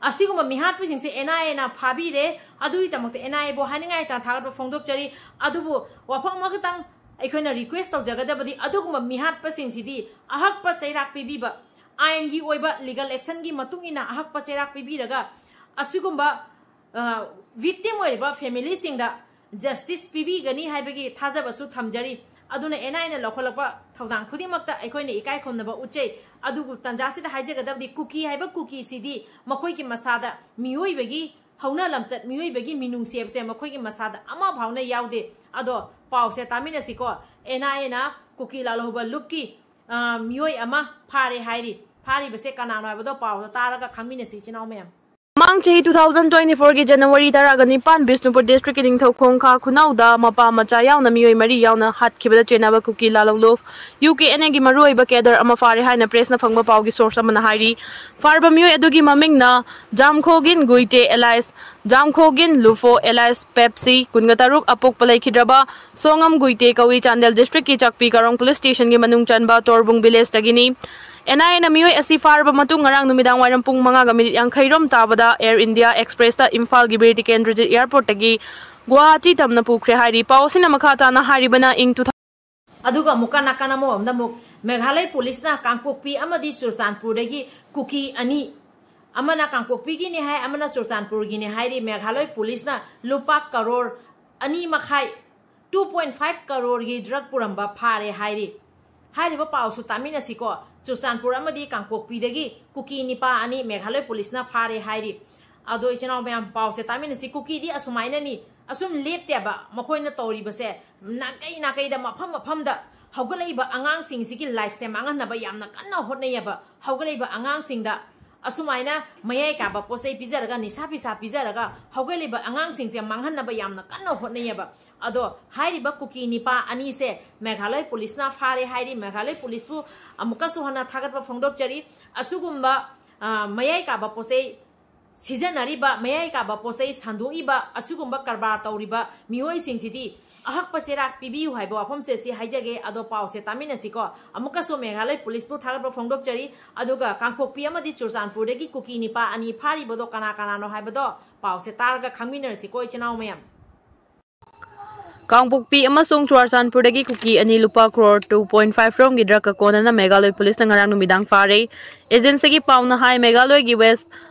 ꯑꯁꯤꯒꯨꯝꯕ ꯃꯤꯍꯥꯠꯄꯁꯤꯡꯁꯤ ꯑꯦꯟ ꯑꯥꯏ ꯑꯦꯅ ꯐꯥꯕꯤꯔꯦ꯫ ꯑꯗꯨꯒꯤꯗꯃꯛꯇ ꯑꯦꯟ ꯑꯥꯏ ꯑꯦꯕꯨ ꯍꯥꯏꯅꯤꯡꯉꯥꯏ ꯊꯥꯒꯠꯄ ꯐꯣꯡꯗꯣꯛꯆꯔꯤ꯫ ꯑꯗꯨꯕꯨ ꯋꯥꯐꯝ ꯑꯃꯈꯛꯇꯪ ꯑꯩꯈꯣꯏꯅ ꯔꯤꯀ꯭ꯋꯦꯁ ꯇꯧꯖꯒꯗꯕꯗꯤ, ꯑꯗꯨꯒꯨꯝꯕ ꯃꯤꯍꯥꯠꯄꯁꯤꯡꯁꯤꯗꯤ ꯑꯍꯛꯄ ꯆꯩꯔꯥꯛ ꯄꯤꯕꯤꯕ, ꯑꯥꯏꯟꯒꯤ ꯑꯣꯏꯕ ꯂꯤꯒꯜ ꯑꯦꯛꯁꯟꯒꯤ ꯃꯇꯨꯡ ꯏꯟꯅ ꯑꯍꯛꯄ ꯆꯩꯔꯥꯛ ꯄꯤꯕꯤꯔꯒ ꯑꯁꯤꯒꯨꯝꯕ ꯚꯤꯛꯇꯤꯝ ꯑꯣꯏꯔꯤꯕ ꯐꯦꯃꯤꯂꯤꯁꯤꯡꯗ ꯖꯁꯇꯤꯁ ꯄꯤꯕꯤꯒꯅꯤ ꯍꯥꯏꯕꯒꯤ ꯊꯥꯖꯕꯁꯨ ꯊꯝꯖꯔꯤ꯫ ꯑꯗꯨꯅ ꯑꯦꯟ ꯑꯥꯏ ꯑꯦꯅ ꯂꯧꯈꯠꯂꯛꯄ ꯊꯧꯗꯥꯡ ꯈꯨꯗꯤꯡꯃꯛꯇ ꯑꯩꯈꯣꯏꯅ ꯏꯀꯥꯏ ꯈꯨꯝꯅꯕ ꯎꯠꯆꯩ꯫ ꯑꯗꯨꯕꯨ ꯇꯟꯖꯥꯁꯤꯗ ꯍꯥꯏꯖꯒꯗꯕꯗꯤ, ꯀꯨꯀꯤ ꯍꯥꯏꯕ ꯀꯨꯀꯤꯁꯤꯗꯤ ꯃꯈꯣꯏꯒꯤ ꯃꯁꯥꯗ ꯃꯤꯑꯣꯏꯕꯒꯤ ꯍꯧꯅ ꯂꯝꯆꯠ, ꯃꯤꯑꯣꯏꯕꯒꯤ ꯃꯤꯅꯨꯡꯁꯤ ꯍꯥꯏꯕꯁꯦ ꯃꯈꯣꯏꯒꯤ ꯃꯁꯥꯗ ꯑꯃ ꯐꯥꯎꯅ ꯌꯥꯎꯗꯦ꯫ ꯑꯗꯣ ꯄꯥꯎꯁꯦ ꯇꯥꯃꯤꯟꯅꯁꯤꯀꯣ꯫ ꯑꯦꯟ ꯑꯥꯏ ꯑꯦꯅ ꯀꯨꯀꯤ ꯂꯥꯜꯍꯧꯕ ꯂꯨꯞꯀꯤ, ꯑ, ꯃꯤꯑꯣꯏ ꯑꯃ ꯐꯥꯔꯦ ꯍꯥꯏꯔꯤ꯫ ꯐꯥꯔꯤꯕꯁꯦ ꯀꯅꯥꯅꯣ ꯍꯥꯏꯕꯗꯣ ꯄꯥꯎꯗꯣ ꯇꯥꯔꯒ ꯈꯪꯃꯤꯟꯅꯁꯤ, ꯏꯆꯤꯟ ꯏꯅꯥꯎ ꯃꯌꯥꯝ꯫ ꯃꯃꯥꯡ ꯆꯍꯤ two thousand twenty four ꯒꯤ January ꯇꯔꯥꯒ ꯅꯤꯄꯥꯟ ꯕꯤꯁꯅꯨꯄꯨꯔ ꯗꯤꯁꯇ꯭ꯔꯤꯛꯀꯤ ꯅꯤꯡꯊꯧ ꯈꯣꯡꯈꯥ ꯈꯨꯅꯧꯗ ꯃꯄꯥ ꯃꯆꯥ ꯌꯥꯎꯅ ꯃꯤꯑꯣꯏ ꯃꯔꯤ ꯌꯥꯎꯅ ꯍꯥꯠꯈꯤꯕꯗ ꯆꯦꯟꯅꯕ ꯀꯨꯀꯤ ꯂꯥꯜꯍꯧꯂꯨꯞ ꯌꯨ ꯀꯦ ꯑꯦꯟ ꯑꯦꯒꯤ ꯃꯔꯨꯑꯣꯏꯕ ꯀꯦꯗꯔ ꯑꯃ ꯐꯥꯔꯦ ꯍꯥꯏꯅ ꯄ꯭ꯔꯦꯁꯅ ꯐꯪꯕ ꯄꯥꯎꯒꯤ ꯁꯣꯔꯁ ꯑꯃꯅ ꯍꯥꯏꯔꯤ꯫ ꯐꯥꯔꯕ ꯃꯤꯑꯣꯏ ꯑꯗꯨꯒꯤ ꯃꯃꯤꯡꯅ ꯖꯥꯝꯈꯣꯒꯤꯟ ꯒꯨꯏꯇꯦ ꯑꯦꯂꯥꯏꯁ ꯖꯥꯝꯈꯣꯒꯤꯟ ꯂꯨꯐꯣ ꯑꯦꯂꯥꯏꯁ ꯄꯦꯞꯁꯤ, ꯀꯨꯟꯒ ꯇꯔꯨꯛ, ꯑꯄꯣꯛꯄ ꯂꯩꯈꯤꯗ꯭ꯔꯕ ꯁꯣꯉꯝ ꯒꯨꯏꯇꯦ ꯀꯧꯏ, ꯆꯥꯟꯗꯦꯜ ꯗꯤꯁꯇ꯭ꯔꯤꯛꯀꯤ ꯆꯥꯛꯄꯤ ꯀꯥꯔꯣꯡ ꯄꯨꯂꯤꯁ ꯁ꯭ꯇꯦꯁꯟꯒꯤ ꯃꯅꯨꯡ ꯆꯟꯕ ꯇꯣꯔꯕꯨꯡ ꯚꯤꯂꯦꯖꯇꯒꯤꯅꯤ꯫ ꯑꯦꯟ ꯑꯥꯏ ꯑꯦꯅ ꯃꯤꯑꯣꯏ ꯑꯁꯤ ꯐꯥꯔꯕ ꯃꯇꯨꯡ ꯉꯔꯥꯡ ꯅꯨꯃꯤꯗꯥꯡ ꯋꯥꯏꯔꯝ ꯄꯨꯡ ꯃꯉꯥꯒ ꯃꯤꯅꯤꯠ ꯌꯥꯡꯈꯩ ꯔꯣꯝ ꯇꯥꯕꯗ ꯑꯦꯌꯔ ꯏꯟꯗꯤꯌꯥ ꯑꯦꯛꯁꯄ꯭ꯔꯦꯁꯇ ꯏꯝꯐꯥꯜꯒꯤ ꯕꯤꯔ ꯇꯤꯀꯦꯟꯗ꯭ꯔꯖꯤꯠ ꯑꯦꯌꯔꯄꯣꯔꯠꯇꯒꯤ ꯒꯨꯋꯥꯍꯥꯇꯤ ꯇꯝꯅ ꯄꯨꯈ꯭ꯔꯦ ꯍꯥꯏꯔꯤ꯫ ꯄꯥꯎ ꯑꯁꯤꯅ ꯃꯈꯥ ꯇꯥꯅ ꯍꯥꯏꯔꯤꯕꯅ ꯏꯪ two thousand ꯑꯗꯨꯒ ꯑꯃꯨꯛꯀ ꯅꯥꯀꯟ ꯑꯃꯔꯣꯝꯗ ꯑꯃꯨꯛ ꯃꯦꯘꯥꯂꯌ ꯄꯨꯂꯤꯁꯅ ꯀꯥꯡꯄꯣꯛꯄꯤ ꯑꯃꯗꯤ ꯆꯨꯔꯆꯥꯟꯄꯨꯔꯗꯒꯤ ꯀꯨꯀꯤ ꯑꯅꯤ, ꯑꯃꯅ ꯀꯥꯡꯄꯣꯛꯄꯤꯒꯤꯅꯤ ꯍꯥꯏ, ꯑꯃꯅ ꯆꯨꯔꯆꯥꯟꯄꯨꯔꯒꯤꯅꯤ ꯍꯥꯏꯔꯤ꯫ ꯃꯦꯘꯥꯂꯌ ꯄꯨꯂꯤꯁꯅ ꯂꯨꯄꯥ ꯀꯔꯣꯔ ꯑꯅꯤ ꯃꯈꯥꯏ, two point five ꯀꯔꯣꯔꯒꯤ ꯗ꯭ꯔꯒ ꯄꯨꯔꯝꯕ ꯐꯥꯔꯦ ꯍꯥꯏꯔꯤ꯫ ꯍꯥꯏꯔꯤꯕ ꯄꯥꯎꯁꯨ ꯇꯥꯃꯤꯟꯅꯁꯤꯀꯣ꯫ ꯆꯨꯔꯆꯥꯟꯄꯨꯔ ꯑꯃꯗꯤ ꯀꯥꯡꯄꯣꯛꯄꯤꯗꯒꯤ ꯀꯨꯀꯤ ꯅꯤꯄꯥ ꯑꯅꯤ ꯃꯦꯘꯥꯂꯌ ꯄꯨꯂꯤꯁꯅ ꯐꯥꯔꯦ ꯍꯥꯏꯔꯤ꯫ ꯑꯗꯣ ꯏꯆꯤꯟ ꯏꯅꯥꯎ ꯃꯌꯥꯝ, ꯄꯥꯎꯁꯦ ꯇꯥꯃꯤꯟꯅꯁꯤ꯫ ꯀꯨꯀꯤꯗꯤ ꯑꯁꯨꯃꯥꯏꯅꯅꯤ, ꯑꯁꯨꯝ ꯂꯦꯞꯇꯦꯕ꯫ ꯃꯈꯣꯏꯅ ꯇꯧꯔꯤꯕꯁꯦ ꯅꯥꯀꯩ ꯅꯥꯀꯩꯗ, ꯃꯐꯝ ꯃꯐꯝꯗ ꯍꯧꯒꯠꯂꯛꯏꯕ ꯑꯉꯥꯡꯁꯤꯡꯁꯤꯒꯤ ꯂꯥꯏꯐꯁꯦ ꯃꯥꯡꯍꯟꯅꯕ ꯌꯥꯝꯅ ꯀꯟꯅ ꯍꯣꯠꯅꯩꯌꯦꯕ꯫ ꯍꯧꯒꯠꯂꯛꯏꯕ ꯑꯉꯥꯡꯁꯤꯡꯗ ꯑꯁꯨꯃꯥꯏꯅ ꯃꯌꯥꯏ ꯀꯥꯕ ꯄꯣꯠ ꯆꯩ ꯄꯤꯖꯔꯒ, ꯅꯤꯁꯥ ꯄꯤꯁꯥ ꯄꯤꯖꯔꯒ ꯍꯧꯒꯠꯂꯤꯕ ꯑꯉꯥꯡꯁꯤꯡꯁꯦ ꯃꯥꯡꯍꯟꯅꯕ ꯌꯥꯝꯅ ꯀꯟꯅ ꯍꯣꯠꯅꯩꯌꯦꯕ꯫ ꯑꯗꯣ ꯍꯥꯏꯔꯤꯕ ꯀꯨꯀꯤ ꯅꯤꯄꯥ ꯑꯅꯤꯁꯦ ꯃꯦꯘꯥꯂꯣꯏ ꯄꯨꯂꯤꯁꯅ ꯐꯥꯔꯦ ꯍꯥꯏꯔꯤ꯫ ꯃꯦꯘꯥꯂꯣꯏ ꯄꯨꯂꯤꯁꯄꯨ ꯑꯃꯨꯛꯀꯁꯨ ꯍꯟꯅ ꯊꯥꯒꯠꯄ ꯐꯣꯡꯗꯣꯛꯆꯔꯤ꯫ ꯑꯁꯤꯒꯨꯝꯕ, ꯑ, ꯃꯌꯥꯏ ꯀꯥꯕ ꯄꯣꯠ ꯆꯩ ꯁꯤꯖꯤꯟꯅꯔꯤꯕ, ꯃꯌꯥꯏ ꯀꯥꯕ ꯄꯣꯠ ꯆꯩ ꯁꯟꯗꯣꯛꯏꯕ, ꯑꯁꯤꯒꯨꯝꯕ ꯀꯔꯕꯥꯔ ꯇꯧꯔꯤꯕ ꯃꯤꯑꯣꯏꯁꯤꯡꯁꯤꯗꯤ ꯑꯍꯛꯄ ꯆꯩꯔꯥꯛ ꯄꯤꯕꯤꯌꯨ ꯍꯥꯏꯕ ꯋꯥꯐꯝꯁꯦ ꯁꯤ ꯍꯥꯏꯖꯒꯦ꯫ ꯑꯗꯣ ꯄꯥꯎꯁꯦ ꯇꯥꯃꯤꯟꯅꯁꯤꯀꯣ꯫ ꯑꯃꯨꯛꯀꯁꯨ ꯃꯦꯘꯥꯂꯣꯏ ꯄꯨꯂꯤꯁꯄꯨ ꯊꯥꯒꯠꯄ ꯐꯣꯡꯗꯣꯛꯆꯔꯤ꯫ ꯑꯗꯨꯒ ꯀꯥꯡꯄꯣꯛꯄꯤ ꯑꯃꯗꯤ ꯆꯨꯔꯆꯥꯟꯄꯨꯔꯗꯒꯤ ꯀꯨꯀꯤ ꯅꯤꯄꯥ ꯑꯅꯤ ꯐꯥꯔꯤꯕꯗꯣ ꯀꯅꯥ ꯀꯅꯥꯅꯣ ꯍꯥꯏꯕꯗꯣ ꯄꯥꯎꯁꯦ ꯇꯥꯔꯒ ꯈꯪꯃꯤꯟꯅꯔꯁꯤꯀꯣ, ꯏꯆꯤꯟ ꯏꯅꯥꯎ ꯃꯌꯥꯝ꯫ ꯀꯥꯡꯄꯣꯛꯄꯤ ꯑꯃꯁꯨꯡ ꯆꯨꯔꯆꯥꯟꯄꯨꯔꯗꯒꯤ ꯀꯨꯀꯤ ꯑꯅꯤ ꯂꯨꯄꯥ ꯀ꯭ꯔꯣꯔ two point five ꯔꯣꯝꯒꯤ ꯗ꯭ꯔꯒꯀ ꯀꯣꯟꯅꯅ ꯃꯦꯘꯥꯂꯣꯏ ꯄꯨꯂꯤꯁꯅ ꯉꯔꯥꯡ ꯅꯨꯃꯤꯗꯥꯡ ꯐꯥꯔꯦ꯫ ꯑꯦꯖꯦꯟꯁꯤꯒꯤ ꯄꯥꯎꯅ ꯍꯥꯏ, ꯃꯦꯘꯥꯂꯣꯏꯒꯤ ꯋꯦꯁ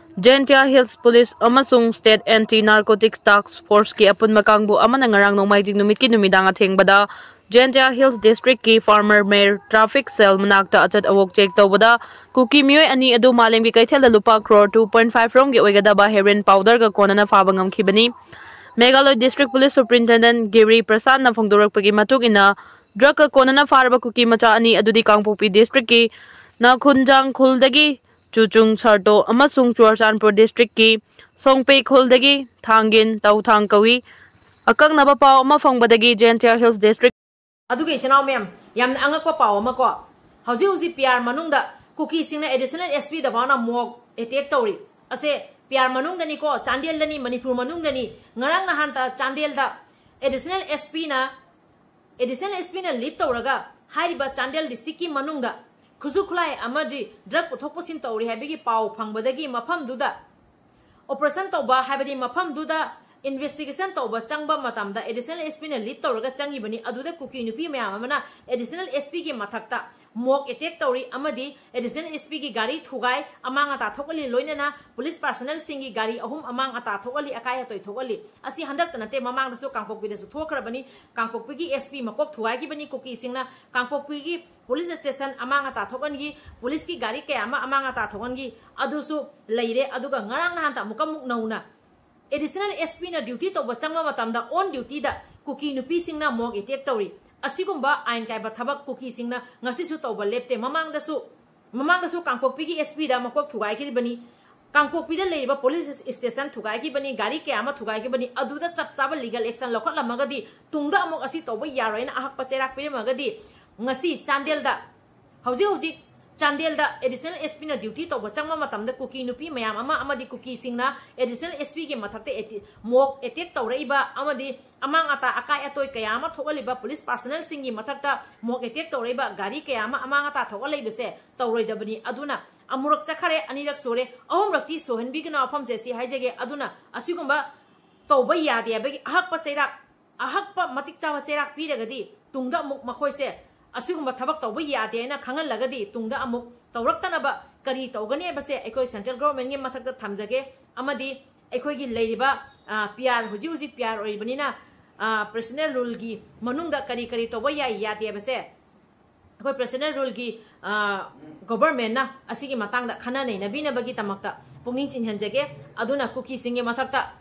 ꯖꯦꯟꯇꯤꯌꯥ ꯍꯤꯜꯁ ꯄꯨꯂꯤꯁ ꯑꯃꯁꯨꯡ ꯁ꯭ꯇꯦꯠ ꯑꯦꯟꯇꯤ ꯅꯥꯔꯀꯣꯇꯤꯛꯁ ꯇꯥꯁꯛ ꯐꯣꯔꯁꯀꯤ ꯑꯄꯨꯟꯕ ꯀꯥꯡꯕꯨ ꯑꯃꯅ ꯉꯔꯥꯡ ꯅꯣꯡꯃꯥꯏꯖꯤꯡ ꯅꯨꯃꯤꯠꯀꯤ ꯅꯨꯃꯤꯗꯥꯡ ꯑꯊꯦꯡꯕꯗ ꯖꯦꯟꯇꯤꯌꯥ ꯍꯤꯜꯁ ꯗꯤꯁꯇ꯭ꯔꯤꯛꯀꯤ ꯐꯥꯔꯃꯔ ꯃꯦꯔ ꯇ꯭ꯔꯥꯐꯤꯛ ꯁꯦꯜ ꯃꯅꯥꯛꯇ ꯑꯆꯠ ꯑꯋꯣꯛ ꯆꯦꯛ ꯇꯧꯕꯗ ꯀꯨꯀꯤ ꯃꯤꯑꯣꯏ ꯑꯅꯤ ꯑꯗꯨ ꯃꯥꯂꯦꯝꯒꯤ ꯀꯩꯊꯦꯜꯗ ꯂꯨꯄꯥ ꯀ꯭ꯔꯣꯔ two point five ꯔꯣꯝꯒꯤ ꯑꯣꯏꯒꯗꯕ ꯍꯦꯔꯣꯏꯟ ꯄꯥꯎꯗꯔꯒ ꯀꯣꯟꯅꯅ ꯐꯥꯕ ꯉꯝꯈꯤꯕꯅꯤ꯫ ꯃꯦꯘꯥꯂꯣꯏ ꯗꯤꯁꯇ꯭ꯔꯤꯛ ꯄꯨꯂꯤꯁ ꯁꯨꯄ꯭ꯔꯤꯟꯇꯦꯟꯗꯦꯟꯠ ꯒꯤꯔꯤ ꯄ꯭ꯔꯁꯥꯗꯅ ꯐꯣꯡꯗꯣꯔꯛꯄꯒꯤ ꯃꯇꯨꯡ ꯏꯟꯅ, ꯗ꯭ꯔꯒꯀ ꯀꯣꯟꯅꯅ ꯐꯥꯔꯕ ꯀꯨꯀꯤ ꯃꯆꯥ ꯑꯅꯤ ꯑꯗꯨꯗꯤ ꯀꯥꯡꯄꯣꯛꯄꯤ ꯗꯤꯁꯇ꯭ꯔꯤꯛꯀꯤ ꯅꯥꯈꯨꯟꯖꯥꯡ ꯈꯨꯜꯗꯒꯤ ꯆꯨꯆꯨꯡ ꯁꯥꯔꯇꯣ ꯑꯃꯁꯨꯡ ꯆꯨꯔꯆꯥꯟꯄꯨꯔ ꯗꯤꯁꯇ꯭ꯔꯤꯛꯀꯤ ꯁꯣꯡꯄꯦ ꯈꯨꯜꯗꯒꯤ ꯊꯥꯡꯒꯤꯟ ꯇꯧꯊꯥꯡ ꯀꯧꯏ꯫ ꯑꯀꯛꯅꯕ ꯄꯥꯎ ꯑꯃ ꯐꯪꯕꯗꯒꯤ ꯖꯦꯟꯇꯤꯌꯥ ꯍꯤꯜꯁ ꯗꯤꯁꯇ꯭ꯔꯤꯛ ꯑꯗꯨꯒ ꯏꯆꯤꯟ ꯏꯅꯥꯎ ꯃꯌꯥꯝ, ꯌꯥꯝꯅ ꯑꯉꯛꯄ ꯄꯥꯎ ꯑꯃ ꯀꯣ, ꯍꯧꯖꯤꯛ ꯍꯧꯖꯤꯛ ꯄꯤꯌꯥꯔ ꯃꯅꯨꯡꯗ ꯀꯨꯀꯤꯁꯤꯡꯅ ꯑꯦꯗꯤꯁꯅꯦꯜ ꯑꯦꯁ ꯄꯤꯗ ꯐꯥꯎꯅ ꯃꯣꯛ ꯑꯦꯇꯦꯛ ꯇꯧꯔꯤ꯫ ꯑꯁꯦ ꯄꯤꯌꯥꯔ ꯃꯅꯨꯡꯗꯅꯤꯀꯣ, ꯆꯥꯟꯗꯦꯜꯗꯅꯤ, ꯃꯅꯤꯄꯨꯔ ꯃꯅꯨꯡꯗꯅꯤ꯫ ꯉꯔꯥꯡ ꯅꯍꯥꯟꯇ ꯆꯥꯟꯗꯦꯜꯗ ꯑꯦꯗꯤꯁꯅꯦꯜ ꯑꯦꯁ ꯄꯤꯅ, ꯑꯦꯗꯤꯁꯅꯦꯜ ꯑꯦꯁ ꯄꯤꯅ ꯂꯤꯗ ꯇꯧꯔꯒ ꯍꯥꯏꯔꯤꯕ ꯆꯥꯟꯗꯦꯜ ꯗꯤꯁꯇ꯭ꯔꯤꯛꯀꯤ ꯃꯅꯨꯡꯗ ꯈꯨꯠꯁꯨ ꯈꯨꯠꯂꯥꯏ ꯑꯃꯗꯤ ꯗ꯭ꯔꯒ ꯄꯨꯊꯣꯛ ꯄꯨꯁꯤꯟ ꯇꯧꯔꯤ ꯍꯥꯏꯕꯒꯤ ꯄꯥꯎ ꯐꯪꯕꯗꯒꯤ ꯃꯐꯝꯗꯨꯗ ꯑꯣꯄꯔꯦꯁꯟ ꯇꯧꯕ, ꯍꯥꯏꯕꯗꯤ ꯃꯐꯝꯗꯨꯗ ꯏꯟꯚꯦꯁꯇꯤꯒꯦꯁꯟ ꯇꯧꯕ ꯆꯪꯕ ꯃꯇꯝꯗ ꯑꯦꯗꯤꯁꯅꯦꯜ ꯑꯦꯁ ꯄꯤꯅ ꯂꯤꯗ ꯇꯧꯔꯒ ꯆꯪꯉꯤꯕꯅꯤ꯫ ꯑꯗꯨꯗ ꯀꯨꯀꯤ ꯅꯨꯄꯤ ꯃꯌꯥꯝ ꯑꯃꯅ ꯑꯦꯗꯤꯁꯅꯦꯜ ꯑꯦꯁ ꯄꯤꯒꯤ ꯃꯊꯛꯇ ꯃꯣꯛ ꯑꯦꯇꯦꯛ ꯇꯧꯔꯤ ꯑꯃꯗꯤ ꯑꯦꯗꯤꯁꯅꯦꯜ ꯑꯦꯁ ꯄꯤꯒꯤ ꯒꯥꯔꯤ ꯊꯨꯒꯥꯏ, ꯑꯃꯥꯡ ꯑꯇꯥ ꯊꯣꯛꯍꯜꯂꯤ, ꯂꯣꯏꯅꯅ ꯄꯨꯂꯤꯁ ꯄꯥꯔꯁꯅꯦꯜꯁꯤꯡꯒꯤ ꯒꯥꯔꯤ ꯑꯍꯨꯝ ꯑꯃꯥꯡ ꯑꯇꯥ ꯊꯣꯛꯍꯜꯂꯤ, ꯑꯀꯥꯏ ꯑꯇꯣꯏ ꯊꯣꯛꯍꯜꯂꯤ꯫ ꯑꯁꯤ ꯍꯟꯗꯛꯇ ꯅꯠꯇꯦ, ꯃꯃꯥꯡꯗꯁꯨ ꯀꯥꯡꯄꯣꯛꯄꯤꯗꯁꯨ ꯊꯣꯛꯈ꯭ꯔꯕꯅꯤ꯫ ꯀꯥꯡꯄꯣꯛꯄꯤꯒꯤ ꯑꯦꯁ ꯄꯤ ꯃꯀꯣꯛ ꯊꯨꯒꯥꯏꯈꯤꯕꯅꯤ ꯀꯨꯀꯤꯁꯤꯡꯅ꯫ ꯀꯥꯡꯄꯣꯛꯄꯤꯒꯤ ꯄꯨꯂꯤꯁ ꯁ꯭ꯇꯦꯁꯟ ꯑꯃꯥꯡ ꯑꯇꯥ ꯊꯣꯛꯍꯟꯈꯤ, ꯄꯨꯂꯤꯁꯀꯤ ꯒꯥꯔꯤ ꯀꯌꯥ ꯑꯃ ꯑꯃꯥꯡ ꯑꯇꯥ ꯊꯣꯛꯍꯟꯈꯤ꯫ ꯑꯗꯨꯁꯨ ꯂꯩꯔꯦ꯫ ꯑꯗꯨꯒ ꯉꯔꯥꯡ ꯅꯍꯥꯟꯇ ꯑꯃꯨꯛꯀ ꯑꯃꯨꯛ ꯅꯧꯅ ꯑꯦꯗꯤꯁꯅꯦꯜ ꯑꯦꯁ ꯄꯤꯅ ꯗ꯭ꯌꯨꯇꯤ ꯇꯧꯕ ꯆꯪꯕ ꯃꯇꯝꯗ ꯑꯣꯟ ꯗ꯭ꯌꯨꯇꯤꯗ ꯀꯨꯀꯤ ꯅꯨꯄꯤꯁꯤꯡꯅ ꯃꯣꯛ ꯑꯦꯇꯦꯛ ꯇꯧꯔꯤ꯫ ꯑꯁꯤꯒꯨꯝꯕ ꯑꯥꯏꯟ ꯀꯥꯏꯕ ꯊꯕꯛ ꯀꯨꯀꯤꯁꯤꯡꯅ ꯉꯁꯤꯁꯨ ꯇꯧꯕ ꯂꯦꯞꯇꯦ꯫ ꯃꯃꯥꯡꯗꯁꯨ ꯃꯃꯥꯡꯗꯁꯨ ꯀꯥꯡꯄꯣꯛꯄꯤꯒꯤ ꯑꯦꯁ ꯄꯤꯗ ꯃꯀꯣꯛ ꯊꯨꯒꯥꯏꯈꯤꯕꯅꯤ꯫ ꯀꯥꯡꯄꯣꯛꯄꯤꯗ ꯂꯩꯔꯤꯕ ꯄꯨꯂꯤꯁ ꯏꯁꯇꯦꯁꯟ ꯊꯨꯒꯥꯏꯈꯤꯕꯅꯤ, ꯒꯥꯔꯤ ꯀꯌꯥ ꯑꯃ ꯊꯨꯒꯥꯏꯈꯤꯕꯅꯤ꯫ ꯑꯗꯨꯗ ꯆꯞ ꯆꯥꯕ ꯂꯤꯒꯦꯜ ꯑꯦꯛꯁꯟ ꯂꯧꯈꯠꯂꯝꯃꯒꯗꯤ ꯇꯨꯡꯗ ꯑꯃꯨꯛ ꯑꯁꯤ ꯇꯧꯕ ꯌꯥꯔꯣꯏꯅ ꯑꯍꯛꯄ ꯆꯩꯔꯥꯛ ꯄꯤꯔꯝꯃꯒꯗꯤ ꯉꯁꯤ ꯆꯥꯟꯗꯦꯜꯗ, ꯍꯧꯖꯤꯛ ꯍꯧꯖꯤꯛ ꯆꯥꯟꯗꯦꯜꯗ ꯑꯦꯗꯤꯁꯅꯦꯜ ꯑꯦꯁ ꯄꯤꯅ ꯗ꯭ꯌꯨꯇꯤ ꯇꯧꯕ ꯆꯪꯕ ꯃꯇꯝꯗ ꯀꯨꯀꯤ ꯅꯨꯄꯤ ꯃꯌꯥꯝ ꯑꯃ ꯑꯃꯗꯤ ꯀꯨꯀꯤꯁꯤꯡꯅ ꯑꯦꯗꯤꯁꯅꯦꯜ ꯑꯦꯁ ꯄꯤꯒꯤ ꯃꯊꯛꯇ ꯑꯦꯇꯤ-, ꯃꯣꯛ ꯑꯦꯇꯦꯛ ꯇꯧꯔꯛꯏꯕ ꯑꯃꯗꯤ ꯑꯃꯥꯡ ꯑꯇꯥ ꯑꯀꯥꯏ ꯑꯇꯣꯏ ꯀꯌꯥ ꯑꯃ ꯊꯣꯛꯍꯜꯂꯤꯕ ꯄꯨꯂꯤꯁ ꯄꯥꯔꯁꯅꯦꯜꯁꯤꯡꯒꯤ ꯃꯊꯛꯇ ꯃꯣꯛ ꯑꯦꯇꯦꯛ ꯇꯧꯔꯛꯏꯕ, ꯒꯥꯔꯤ ꯀꯌꯥ ꯑꯃ ꯑꯃꯥꯡ ꯑꯇꯥ ꯊꯣꯛꯍꯜꯂꯛꯏꯕꯁꯦ ꯇꯧꯔꯣꯏꯗꯕꯅꯤ꯫ ꯑꯗꯨꯅ ꯑꯃꯨꯔꯛ ꯆꯠꯈꯔꯦ, ꯑꯅꯤꯔꯛ ꯁꯨꯔꯦ, ꯑꯍꯨꯝꯔꯛꯇꯤ ꯁꯨꯍꯟꯕꯤꯒꯅꯨ ꯋꯥꯐꯝꯁꯦ ꯁꯤ ꯍꯥꯏꯖꯒꯦ꯫ ꯑꯗꯨꯅ ꯑꯁꯤꯒꯨꯝꯕ ꯇꯧꯕ ꯌꯥꯗꯦ ꯍꯥꯏꯕꯒꯤ ꯑꯍꯛꯄ ꯆꯩꯔꯥꯛ, ꯑꯍꯛꯄ ꯃꯇꯤꯛ ꯆꯥꯕ ꯆꯩꯔꯥꯛ ꯄꯤꯔꯒꯗꯤ ꯇꯨꯡꯗ ꯑꯃꯨꯛ ꯃꯈꯣꯏꯁꯦ ꯑꯁꯤꯒꯨꯝꯕ ꯊꯕꯛ ꯇꯧꯕ ꯌꯥꯗꯦ ꯍꯥꯏꯅ ꯈꯪꯍꯜꯂꯒꯗꯤ ꯇꯨꯡꯗ ꯑꯃꯨꯛ ꯇꯧꯔꯛꯇꯅꯕ ꯀꯔꯤ ꯇꯧꯒꯅꯤ ꯍꯥꯏꯕꯁꯦ ꯑꯩꯈꯣꯏ ꯁꯦꯟꯇ꯭ꯔꯦꯜ ꯒꯣꯚꯔꯟꯃꯦꯟꯒꯤ ꯃꯊꯛꯇ ꯊꯝꯖꯒꯦ꯫ ꯑꯃꯗꯤ ꯑꯩꯈꯣꯏꯒꯤ ꯂꯩꯔꯤꯕ ꯄꯤ ꯑꯥꯔ, ꯍꯧꯖꯤꯛ ꯍꯧꯖꯤꯛ ꯄꯤ ꯑꯥꯔ ꯑꯣꯏꯔꯤꯕꯅꯤꯅ ꯄ꯭ꯔꯦꯁꯤꯗꯦꯟ ꯔꯨꯜꯒꯤ ꯃꯅꯨꯡꯗ ꯀꯔꯤ ꯀꯔꯤ ꯇꯧꯕ ꯌꯥꯏ ꯌꯥꯗꯦ ꯍꯥꯏꯕꯁꯦ ꯑꯩꯈꯣꯏ ꯄ꯭ꯔꯦꯁꯤꯗꯦꯟ ꯔꯨꯜꯒꯤ ꯒꯣꯚꯔꯟꯃꯦꯟꯅ ꯑꯁꯤꯒꯤ ꯃꯇꯥꯡꯗ ꯈꯟꯅ ꯅꯩꯅꯕꯤꯅꯕꯒꯤꯗꯃꯛꯇ ꯄꯨꯛꯅꯤꯡ ꯆꯤꯡꯍꯟꯖꯒꯦ꯫ ꯑꯗꯨꯅ ꯀꯨꯀꯤꯁꯤꯡꯒꯤ ꯃꯊꯛꯇ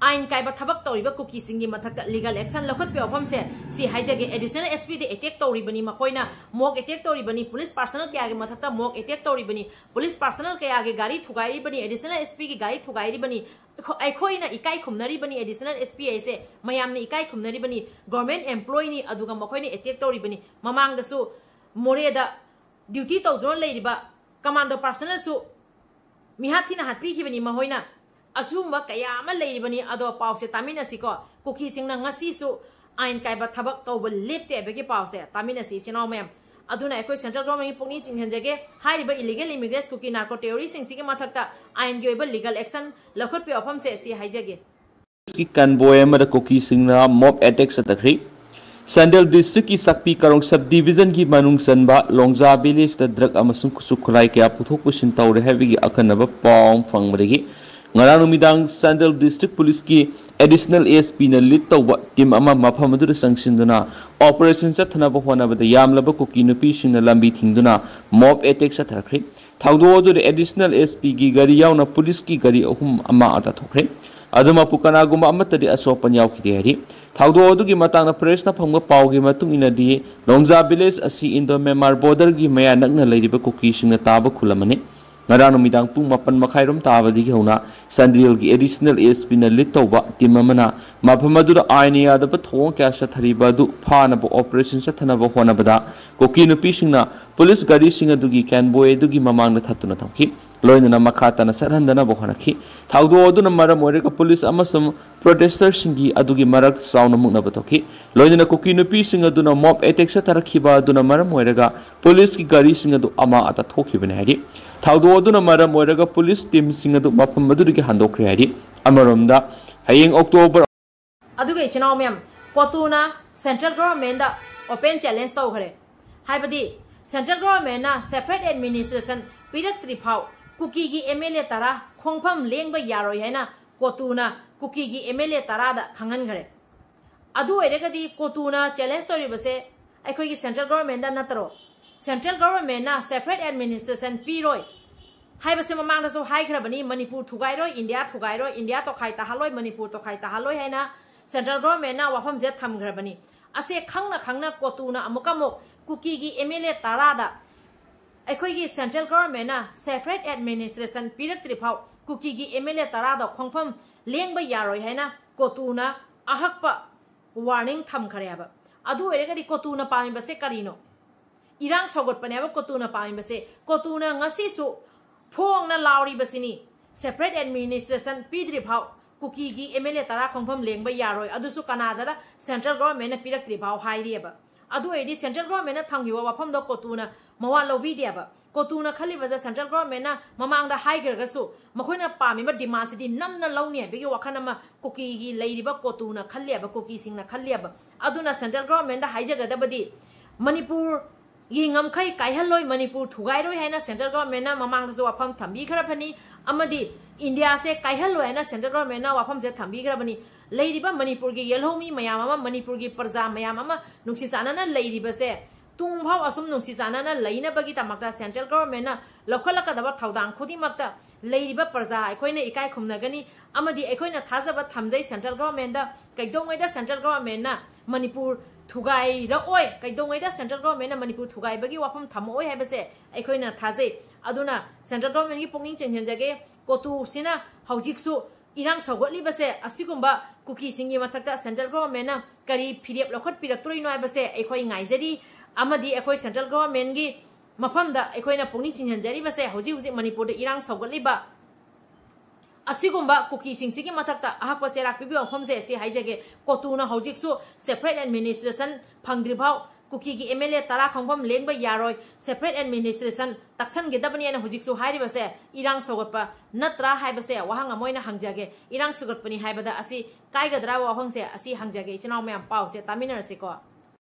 ꯑꯥꯏꯟ ꯀꯥꯏꯕ ꯊꯕꯛ ꯇꯧꯔꯤꯕ ꯀꯨꯀꯤꯁꯤꯡꯒꯤ ꯃꯊꯛꯇ ꯂꯤꯒꯦꯜ ꯑꯦꯛꯁꯟ ꯂꯧꯈꯠꯄ ꯋꯥꯐꯝꯁꯦ ꯁꯤ ꯍꯥꯏꯖꯒꯦ꯫ ꯑꯦꯗꯤꯁꯅꯦꯜ ꯑꯦꯁ ꯄꯤꯗ ꯑꯦꯇꯦꯛ ꯇꯧꯔꯤꯕꯅꯤ, ꯃꯈꯣꯏꯅ ꯃꯣꯛ ꯑꯦꯇꯦꯛ ꯇꯧꯔꯤꯕꯅꯤ, ꯄꯨꯂꯤꯁ ꯄꯥꯔꯁꯅꯦꯜ ꯀꯌꯥꯒꯤ ꯃꯊꯛꯇ ꯃꯣꯛ ꯑꯦꯇꯦꯛ ꯇꯧꯔꯤꯕꯅꯤ, ꯄꯨꯂꯤꯁ ꯄꯥꯔꯁꯅꯦꯜ ꯀꯌꯥꯒꯤ ꯒꯥꯔꯤ ꯊꯨꯒꯥꯏꯔꯤꯕꯅꯤ, ꯑꯦꯗꯤꯁꯅꯦꯜ ꯑꯦꯁ ꯄꯤꯒꯤ ꯒꯥꯔꯤ ꯊꯨꯒꯥꯏꯔꯤꯕꯅꯤ꯫ ꯑꯩꯈꯣ-, ꯑꯩꯈꯣꯏꯅ ꯏꯀꯥꯏ ꯈꯨꯝꯅꯔꯤꯕꯅꯤ, ꯑꯦꯗꯤꯁꯅꯦꯜ ꯑꯦꯁ ꯄꯤ ꯍꯥꯏꯁꯦ ꯃꯌꯥꯝꯅ ꯏꯀꯥꯏ ꯈꯨꯝꯅꯔꯤꯕꯅꯤ, ꯒꯣꯔꯃꯦꯟ ꯑꯦꯝꯄ꯭ꯂꯣꯏꯅꯤ, ꯑꯗꯨꯒ ꯃꯈꯣꯏꯅ ꯑꯦꯇꯦꯛ ꯇꯧꯔꯤꯕꯅꯤ꯫ ꯃꯃꯥꯡꯗꯁꯨ ꯃꯣꯔꯦꯗ ꯗ꯭ꯌꯨꯇꯤ ꯇꯧꯗꯨꯅ ꯂꯩꯔꯤꯕ ꯀꯃꯥꯟꯗꯣ ꯄꯥꯔꯁꯅꯦꯜꯁꯨ ꯃꯤꯍꯥꯠ ꯊꯤꯅ ꯍꯥꯠꯄꯤꯈꯤꯕꯅꯤ꯫ ꯃꯈꯣꯏꯅ ꯑꯁꯤꯒꯨꯝꯕ ꯀꯌꯥ ꯑꯃ ꯂꯩꯔꯤꯕꯅꯤ꯫ ꯑꯗꯣ ꯄꯥꯎꯁꯦ ꯇꯥꯃꯤꯟꯅꯁꯤꯀꯣ꯫ ꯀꯨꯀꯤꯁꯤꯡꯅ ꯉꯁꯤꯁꯨ ꯑꯥꯏꯟ ꯀꯥꯏꯕ ꯊꯕꯛ ꯇꯧꯕ ꯂꯦꯞꯇꯦ ꯍꯥꯏꯕꯒꯤ ꯄꯥꯎꯁꯦ ꯇꯥꯃꯤꯟꯅꯁꯤ, ꯏꯆꯤꯟ ꯏꯅꯥꯎ ꯃꯌꯥꯝ꯫ ꯑꯗꯨꯅ ꯑꯩꯈꯣꯏ ꯁꯦꯟꯇ꯭ꯔꯦꯜ ꯒꯣꯔꯃꯦꯟꯒꯤ ꯄꯨꯛꯅꯤꯡ ꯆꯤꯡꯍꯟꯖꯒꯦ, ꯍꯥꯏꯔꯤꯕ ꯏꯂꯤꯒꯦꯜ ꯏꯃꯤꯒ꯭ꯔꯦꯟꯁ ꯀꯨꯀꯤ ꯅꯥꯔꯀꯣ ꯇꯦꯔꯣꯔꯤꯁꯁꯤꯡꯁꯤꯒꯤ ꯃꯊꯛꯇ ꯑꯥꯏꯟꯒꯤ ꯑꯣꯏꯕ ꯂꯤꯒꯦꯜ ꯑꯦꯛꯁꯟ ꯂꯧꯈꯠꯄꯤꯌꯨ ꯋꯥꯐꯝꯁꯦ ꯁꯤ ꯍꯥꯏꯖꯒꯦ꯫ ꯀꯤ ꯀꯟꯕꯣꯏ ꯑꯃꯗ ꯀꯨꯀꯤꯁꯤꯡꯅ ꯃꯣꯞ ꯑꯦꯇꯦꯛ ꯆꯠꯊꯈ꯭ꯔꯤ꯫ ꯆꯥꯟꯗꯦꯜ ꯗꯤꯁꯇ꯭ꯔꯤꯛꯀꯤ ꯆꯥꯛꯄꯤ ꯀꯥꯔꯣꯡ ꯁꯕ ꯗꯤꯕꯤꯖꯟꯒꯤ ꯃꯅꯨꯡ ꯆꯟꯕ ꯂꯣꯡꯖꯥ ꯚꯤꯂꯦꯖꯇ ꯗ꯭ꯔꯒ ꯑꯃꯁꯨꯡ ꯈꯨꯠꯁꯨ ꯈꯨꯠꯂꯥꯏ ꯀꯌꯥ ꯄꯨꯊꯣꯛ ꯄꯨꯁꯤꯟ ꯇꯧꯔꯦ ꯍꯥꯏꯕꯒꯤ ꯑꯈꯟꯅꯕ ꯄꯥꯎ ꯑꯃ ꯐꯪꯕꯗꯒꯤ ꯉꯔꯥꯡ ꯅꯨꯃꯤꯗꯥꯡ ꯆꯥꯟꯗꯦꯜ ꯗꯤꯁꯇ꯭ꯔꯤꯛ ꯄꯨꯂꯤꯁꯀꯤ ꯑꯦꯗꯤꯁꯅꯦꯜ ꯑꯦꯁ ꯄꯤꯅ ꯂꯤꯗ ꯇꯧꯕ ꯇꯤꯝ ꯑꯃ ꯃꯐꯝ ꯑꯗꯨꯗ ꯆꯪꯁꯤꯟꯗꯨꯅ ꯑꯣꯄꯔꯦꯁꯟ ꯆꯠꯊꯅꯕ ꯍꯣꯠꯅꯕꯗ ꯌꯥꯝꯂꯕ ꯀꯨꯀꯤ ꯅꯨꯄꯤꯁꯤꯡꯅ ꯂꯝꯕꯤ ꯊꯤꯡꯗꯨꯅ ꯃꯣꯞ ꯑꯦꯇꯦꯛ ꯆꯠꯊꯈ꯭ꯔꯦ꯫ ꯊꯧꯗꯣꯛ ꯑꯗꯨꯗ ꯑꯦꯗꯤꯁꯅꯦꯜ ꯑꯦꯁ ꯄꯤꯒꯤ ꯒꯥꯔꯤ ꯌꯥꯎꯅ ꯄꯨꯂꯤꯁꯀꯤ ꯒꯥꯔꯤ ꯑꯍꯨꯝ ꯑꯃ ꯑꯥꯗ ꯊꯣꯛꯈ꯭ꯔꯦ꯫ ꯑꯗꯨꯃꯛꯄꯨ ꯀꯅꯥꯒꯨꯝꯕ ꯑꯃꯠꯇꯗꯤ ꯑꯁꯣꯛ ꯑꯄꯟ ꯌꯥꯎꯈꯤꯗꯦ ꯍꯥꯏꯔꯤ꯫ ꯊꯧꯗꯣꯛ ꯑꯗꯨꯒꯤ ꯃꯇꯥꯡꯗ ꯄ꯭ꯔꯦꯁꯅ ꯐꯪꯕ ꯄꯥꯎꯒꯤ ꯃꯇꯨꯡ ꯏꯟꯅꯗꯤ, ꯂꯣꯡꯖꯥ ꯚꯤꯂꯦꯖ ꯑꯁꯤ ꯏꯟꯗꯣ ꯃ꯭ꯌꯥꯟꯃꯥꯔ ꯕꯣꯔꯗꯔꯒꯤ ꯃꯌꯥ ꯅꯛꯅ ꯂꯩꯔꯤꯕ ꯀꯨꯀꯤꯁꯤꯡꯅ ꯇꯥꯕ ꯈꯨꯜ ꯑꯃꯅꯤ꯫ ꯉꯔꯥꯡ ꯅꯨꯃꯤꯗꯥꯡ ꯄꯨꯡ ꯃꯥꯄꯟ ꯃꯈꯥꯏꯔꯣꯝ ꯇꯥꯕꯗꯒꯤ ꯍꯧꯅ ꯆꯥꯟꯗꯦꯜꯒꯤ ꯑꯦꯗꯤꯁꯅꯦꯜ ꯑꯦꯁ ꯄꯤꯅ ꯂꯤꯗ ꯇꯧꯕ ꯇꯤꯝ ꯑꯃꯅ ꯃꯐꯝ ꯑꯗꯨꯗ ꯑꯥꯏꯟꯅ ꯌꯥꯗꯕ ꯊꯧꯑꯣꯡ ꯀꯌꯥ ꯆꯠꯊꯔꯤꯕ ꯑꯗꯨ ꯐꯥꯅꯕ ꯑꯣꯄꯔꯦꯁꯟ ꯆꯠꯊꯅꯕ ꯍꯣꯠꯅꯕꯗ ꯀꯨꯀꯤ ꯅꯨꯄꯤꯁꯤꯡꯅ ꯄꯨꯂꯤꯁ ꯒꯥꯔꯤꯁꯤꯡ ꯑꯗꯨꯒꯤ ꯀꯦꯟꯕꯣꯏ ꯑꯗꯨꯒꯤ ꯃꯃꯥꯡꯗ ꯊꯠꯇꯨꯅ ꯊꯝꯈꯤ꯫ ꯂꯣꯏꯅꯅ ꯃꯈꯥ ꯇꯥꯅ ꯆꯠꯍꯟꯗꯅꯕ ꯍꯣꯠꯅꯈꯤ꯫ ꯊꯧꯗꯣꯛ ꯑꯗꯨꯅ ꯃꯔꯝ ꯑꯣꯏꯔꯒ ꯄꯨꯂꯤꯁ ꯑꯃꯁꯨꯡ ꯄ꯭ꯔꯣꯇꯦꯁꯇꯔꯁꯤꯡꯒꯤ ꯑꯗꯨꯒꯤ ꯃꯔꯛ ꯆꯥꯎꯅ ꯃꯨꯛꯅꯕ ꯊꯣꯛꯈꯤ꯫ ꯂꯣꯏꯅꯅ ꯀꯨꯀꯤ ꯅꯨꯄꯤꯁꯤꯡ ꯑꯗꯨꯅ ꯃꯣꯕ ꯑꯦꯇꯦꯛ ꯆꯠꯊꯔꯛꯈꯤꯕ ꯑꯗꯨꯅ ꯃꯔꯝ ꯑꯣꯏꯔꯒ ꯄꯨꯂꯤꯁꯀꯤ ꯒꯥꯔꯤꯁꯤꯡ ꯑꯗꯨ ꯑꯃ ꯑꯇ ꯊꯣꯛꯈꯤꯕꯅꯤ ꯍꯥꯏꯔꯤ꯫ ꯊꯧꯗꯣꯛ ꯑꯗꯨꯅ ꯃꯔꯝ ꯑꯣꯏꯔꯒ ꯄꯨꯂꯤꯁ ꯇꯤꯝꯁꯤꯡ ꯑꯗꯨ ꯃꯐꯝ ꯑꯗꯨꯗꯒꯤ ꯍꯟꯗꯣꯛꯈ꯭ꯔꯦ ꯍꯥꯏꯔꯤ꯫ ꯑꯃꯔꯣꯝꯗ, ꯍꯌꯦꯡ ꯑꯣꯛꯇꯣꯕꯔ ꯑꯗꯨꯒ ꯏꯆꯤꯟ ꯏꯅꯥꯎ ꯃꯌꯥꯝ, ꯀꯣꯇꯨꯅ central governmentꯗ open challenge ꯇꯧꯈ꯭ꯔꯦ꯫ ꯍꯥꯏꯕꯗꯤ central governmentꯅ separate administration ꯄꯤꯔꯛꯇ꯭ꯔꯤ ꯐꯥꯎ ꯀꯨꯀꯤꯒꯤ MLA ꯇꯔꯥ ꯈꯣꯡꯐꯝ ꯂꯦꯡꯕ ꯌꯥꯔꯣꯏ ꯍꯥꯏꯅ ꯀꯣꯇꯨꯅ ꯀꯨꯀꯤꯒꯤ MLA ꯇꯔꯥꯗ ꯈꯪꯍꯟꯈ꯭ꯔꯦ꯫ ꯑꯗꯨ ꯑꯣꯏꯔꯒꯗꯤ ꯀꯣꯇꯨꯅ challenge ꯇꯧꯔꯤꯕꯁꯦ ꯑꯩꯈꯣꯏꯒꯤ central governmentꯗ ꯅꯠꯇ꯭ꯔꯣ? Central governmentꯅ separate administration ꯄꯤꯔꯣꯏ ꯍꯥꯏꯕꯁꯦ ꯃꯃꯥꯡꯗꯁꯨ ꯍꯥꯏꯈ꯭ꯔꯕꯅꯤ, ꯃꯅꯤꯄꯨꯔ ꯊꯨꯒꯥꯏꯔꯣꯏ, ꯏꯟꯗꯤꯌꯥ ꯊꯨꯒꯥꯏꯔꯣꯏ, ꯏꯟꯗꯤꯌꯥ ꯇꯣꯈꯥꯏ ꯇꯥꯍꯜꯂꯣꯏ, ꯃꯅꯤꯄꯨꯔ ꯇꯣꯈꯥꯏ ꯇꯥꯍꯜꯂꯣꯏ ꯍꯥꯏꯅ central governmentꯅ ꯋꯥꯐꯝꯁꯦ ꯊꯝꯈ꯭ꯔꯕꯅꯤ꯫ ꯑꯁꯦ ꯈꯪꯅ ꯈꯪꯅ ꯀꯣꯇꯨꯅ ꯑꯃꯨꯛꯀ ꯑꯃꯨꯛ ꯀꯨꯀꯤꯒꯤ MLA ꯇꯔꯥꯗ ꯑꯩꯈꯣꯏꯒꯤ central governmentꯅ separate administration ꯄꯤꯔꯛꯇ꯭ꯔꯤ ꯐꯥꯎ ꯀꯨꯀꯤꯒꯤ MLA ꯇꯔꯥꯗꯣ ꯈꯣꯡꯐꯝ ꯂꯦꯡꯕ ꯌꯥꯔꯣꯏ ꯍꯥꯏꯅ ꯀꯣꯇꯨꯅ ꯑꯍꯛꯄ warning ꯊꯝꯈ꯭ꯔꯦꯕ꯫ ꯑꯗꯨ ꯑꯣꯏꯔꯒꯗꯤ ꯀꯣꯇꯨꯅ ꯄꯥꯝꯃꯤꯕꯁꯦ ꯀꯔꯤꯅꯣ? ꯏꯔꯥꯡ ꯁꯧꯒꯠꯄꯅꯦꯕ ꯀꯣꯇꯨꯅ ꯄꯥꯝꯃꯤꯕꯁꯦ꯫ ꯀꯣꯇꯨꯅ ꯉꯁꯤꯁꯨ ꯐꯣꯡꯅ ꯂꯥꯎꯔꯤꯕꯁꯤꯅꯤ, separate administration ꯄꯤꯗ꯭ꯔꯤ ꯐꯥꯎ ꯀꯨꯀꯤꯒꯤ MLA ꯇꯔꯥ ꯈꯣꯡꯐꯝ ꯂꯦꯡꯕ ꯌꯥꯔꯣꯏ, ꯑꯗꯨꯁꯨ ꯀꯅꯥꯗꯔ central governmentꯅ ꯄꯤꯔꯛꯇ꯭ꯔꯤ ꯐꯥꯎ ꯍꯥꯏꯔꯤꯑꯕ꯫ ꯑꯗꯨ ꯑꯣꯏꯔꯗꯤ central governmentꯅ ꯊꯝꯈꯤꯕ ꯋꯥꯐꯝꯗꯣ ꯀꯣꯇꯨꯅ ꯃꯋꯥ ꯂꯧꯕꯤꯗꯦꯕ꯫ ꯀꯣꯇꯨꯅ ꯈꯜꯂꯤꯕꯁꯦ central governmentꯅ ꯃꯃꯥꯡꯗ ꯍꯥꯏꯈ꯭ꯔꯒꯁꯨ ꯃꯈꯣꯏꯅ ꯄꯥꯝꯃꯤꯕ demandꯁꯤꯗꯤ ꯅꯝꯅ ꯂꯧꯅꯤ ꯍꯥꯏꯕꯒꯤ ꯋꯥꯈꯜ ꯑꯃ ꯀꯨꯀꯤꯒꯤ ꯂꯩꯔꯤꯕ ꯀꯣꯇꯨꯅ ꯈꯜꯂꯦꯕ, ꯀꯨꯀꯤꯁꯤꯡꯅ ꯈꯜꯂꯦꯕ꯫ ꯑꯗꯨꯅ central governmentꯗ ꯍꯥꯏꯖꯒꯗꯕꯗꯤ ꯃꯅꯤꯄꯨꯔꯒꯤ ꯉꯝꯈꯩ ꯀꯥꯏꯍꯜꯂꯣꯏ, ꯃꯅꯤꯄꯨꯔ ꯊꯨꯒꯥꯏꯔꯣꯏ ꯍꯥꯏꯅ central governmentꯅ ꯃꯃꯥꯡꯗꯁꯨ ꯋꯥꯐꯝ ꯊꯝꯕꯤꯈ꯭ꯔꯕꯅꯤ, ꯑꯃꯗꯤ ꯏꯟꯗꯤꯌꯥꯁꯦ ꯀꯥꯏꯍꯜꯂꯣꯏ ꯍꯥꯏꯅ central governmentꯅ ꯋꯥꯐꯝꯁꯦ ꯊꯝꯕꯤꯈ꯭ꯔꯕꯅꯤ꯫ ꯂꯩꯔꯤꯕ ꯃꯅꯤꯄꯨꯔꯒꯤ ꯌꯦꯜꯍꯧꯃꯤ ꯃꯌꯥꯝ ꯑꯃ, ꯃꯅꯤꯄꯨꯔꯒꯤ ꯄ꯭ꯔꯖꯥ ꯃꯌꯥꯝ ꯑꯃ ꯅꯨꯡꯁꯤ ꯆꯥꯟꯅꯅ ꯂꯩꯔꯤꯕꯁꯦ ꯇꯨꯡꯐꯥꯎ ꯑꯁꯨꯝ ꯅꯨꯡꯁꯤ ꯆꯥꯟꯅꯅ ꯂꯩꯅꯕꯒꯤꯗꯃꯛꯇ central governmentꯅ ꯂꯧꯈꯠꯂꯛꯀꯗꯕ ꯊꯧꯗꯥꯡ ꯈꯨꯗꯤꯡꯃꯛꯇ ꯂꯩꯔꯤꯕ ꯄ꯭ꯔꯖꯥ ꯑꯩꯈꯣꯏꯅ ꯏꯀꯥꯏ ꯈꯨꯝꯅꯒꯅꯤ ꯑꯃꯗꯤ ꯑꯩꯈꯣꯏꯅ ꯊꯥꯖꯕ ꯊꯝꯖꯩ central governmentꯗ꯫ ꯀꯩꯗꯧꯉꯩꯗ central governmentꯅ Manipur ꯊꯨꯒꯥꯏꯔꯛꯑꯣꯏ, ꯀꯩꯗꯧꯉꯩꯗ central governmentꯅ Manipur ꯊꯨꯒꯥꯏꯕꯒꯤ ꯋꯥꯐꯝ ꯊꯝꯃꯛꯑꯣꯏ ꯍꯥꯏꯕꯁꯦ ꯑꯩꯈꯣꯏꯅ ꯊꯥꯖꯩ꯫ ꯑꯗꯨꯅ central governmentꯒꯤ ꯄꯨꯛꯅꯤꯡ ꯆꯤꯡꯁꯤꯟꯖꯒꯦ, ꯀꯣꯇꯨꯁꯤꯅ ꯍꯧꯖꯤꯛꯁꯨ ꯏꯔꯥꯡ ꯁꯧꯒꯠꯂꯤꯕꯁꯦ ꯑꯁꯤꯒꯨꯝꯕ ꯀꯨꯀꯤꯁꯤꯡꯒꯤ ꯃꯊꯛꯇ central governmentꯅ ꯀꯔꯤ ꯐꯤꯔꯦꯞ ꯂꯧꯈꯠꯄꯤꯔꯛꯇꯣꯔꯤꯅꯣ ꯍꯥꯏꯕꯁꯦ ꯑꯩꯈꯣꯏ ꯉꯥꯏꯖꯔꯤ꯫ ꯑꯃꯗꯤ ꯑꯩꯈꯣꯏ central governmentꯒꯤ ꯃꯐꯝꯗ ꯑꯩꯈꯣꯏꯅ ꯄꯨꯛꯅꯤꯡ ꯆꯤꯡꯁꯤꯟꯖꯔꯤꯕꯁꯦ ꯍꯧꯖꯤꯛ ꯍꯧꯖꯤꯛ ꯃꯅꯤꯄꯨꯔꯗ ꯏꯔꯥꯡ ꯁꯧꯒꯠꯂꯤꯕ ꯑꯁꯤꯒꯨꯝꯕ ꯀꯨꯀꯤꯁꯤꯡꯁꯤꯒꯤ ꯃꯊꯛꯇ ꯑꯍꯛꯄ ꯆꯩꯔꯥꯛ ꯄꯤꯕꯤꯕ ꯃꯐꯝꯁꯦ ꯑꯁꯤ ꯍꯥꯏꯖꯒꯦ꯫ ꯀꯣꯇꯨꯅ ꯍꯧꯖꯤꯛꯁꯨ separate administration ꯐꯪꯗ꯭ꯔꯤꯐꯥꯎ ꯀꯨꯀꯤꯒꯤ MLA ꯇꯔꯥ ꯈꯣꯡꯐꯝ ꯂꯦꯡꯕ ꯌꯥꯔꯣꯏ, separate administration ꯇꯛꯁꯟꯒꯗꯕꯅꯤ ꯍꯥꯏꯅ ꯍꯧꯖꯤꯛꯁꯨ ꯍꯥꯏꯔꯤꯕꯁꯦ ꯏꯔꯥꯡ ꯁꯧꯒꯠꯄ ꯅꯠꯇ꯭ꯔꯥ ꯍꯥꯏꯕꯁꯦ ꯋꯥꯍꯪ ꯑꯃ ꯑꯣꯏꯅ ꯍꯪꯖꯒꯦ꯫ ꯏꯔꯥꯡ ꯁꯧꯒꯠꯄꯅꯤ ꯍꯥꯏꯕꯗ ꯑꯁꯤ ꯀꯥꯏꯒꯗ꯭ꯔꯥ ꯋꯥꯍꯪꯁꯦ ꯑꯁꯤ ꯍꯪꯖꯒꯦ꯫ ꯏꯆꯤꯟ ꯏꯅꯥꯎ ꯃꯌꯥꯝ ꯄꯥꯎꯁꯦ ꯇꯥꯃꯤꯟꯅꯔꯁꯤꯀꯣ꯫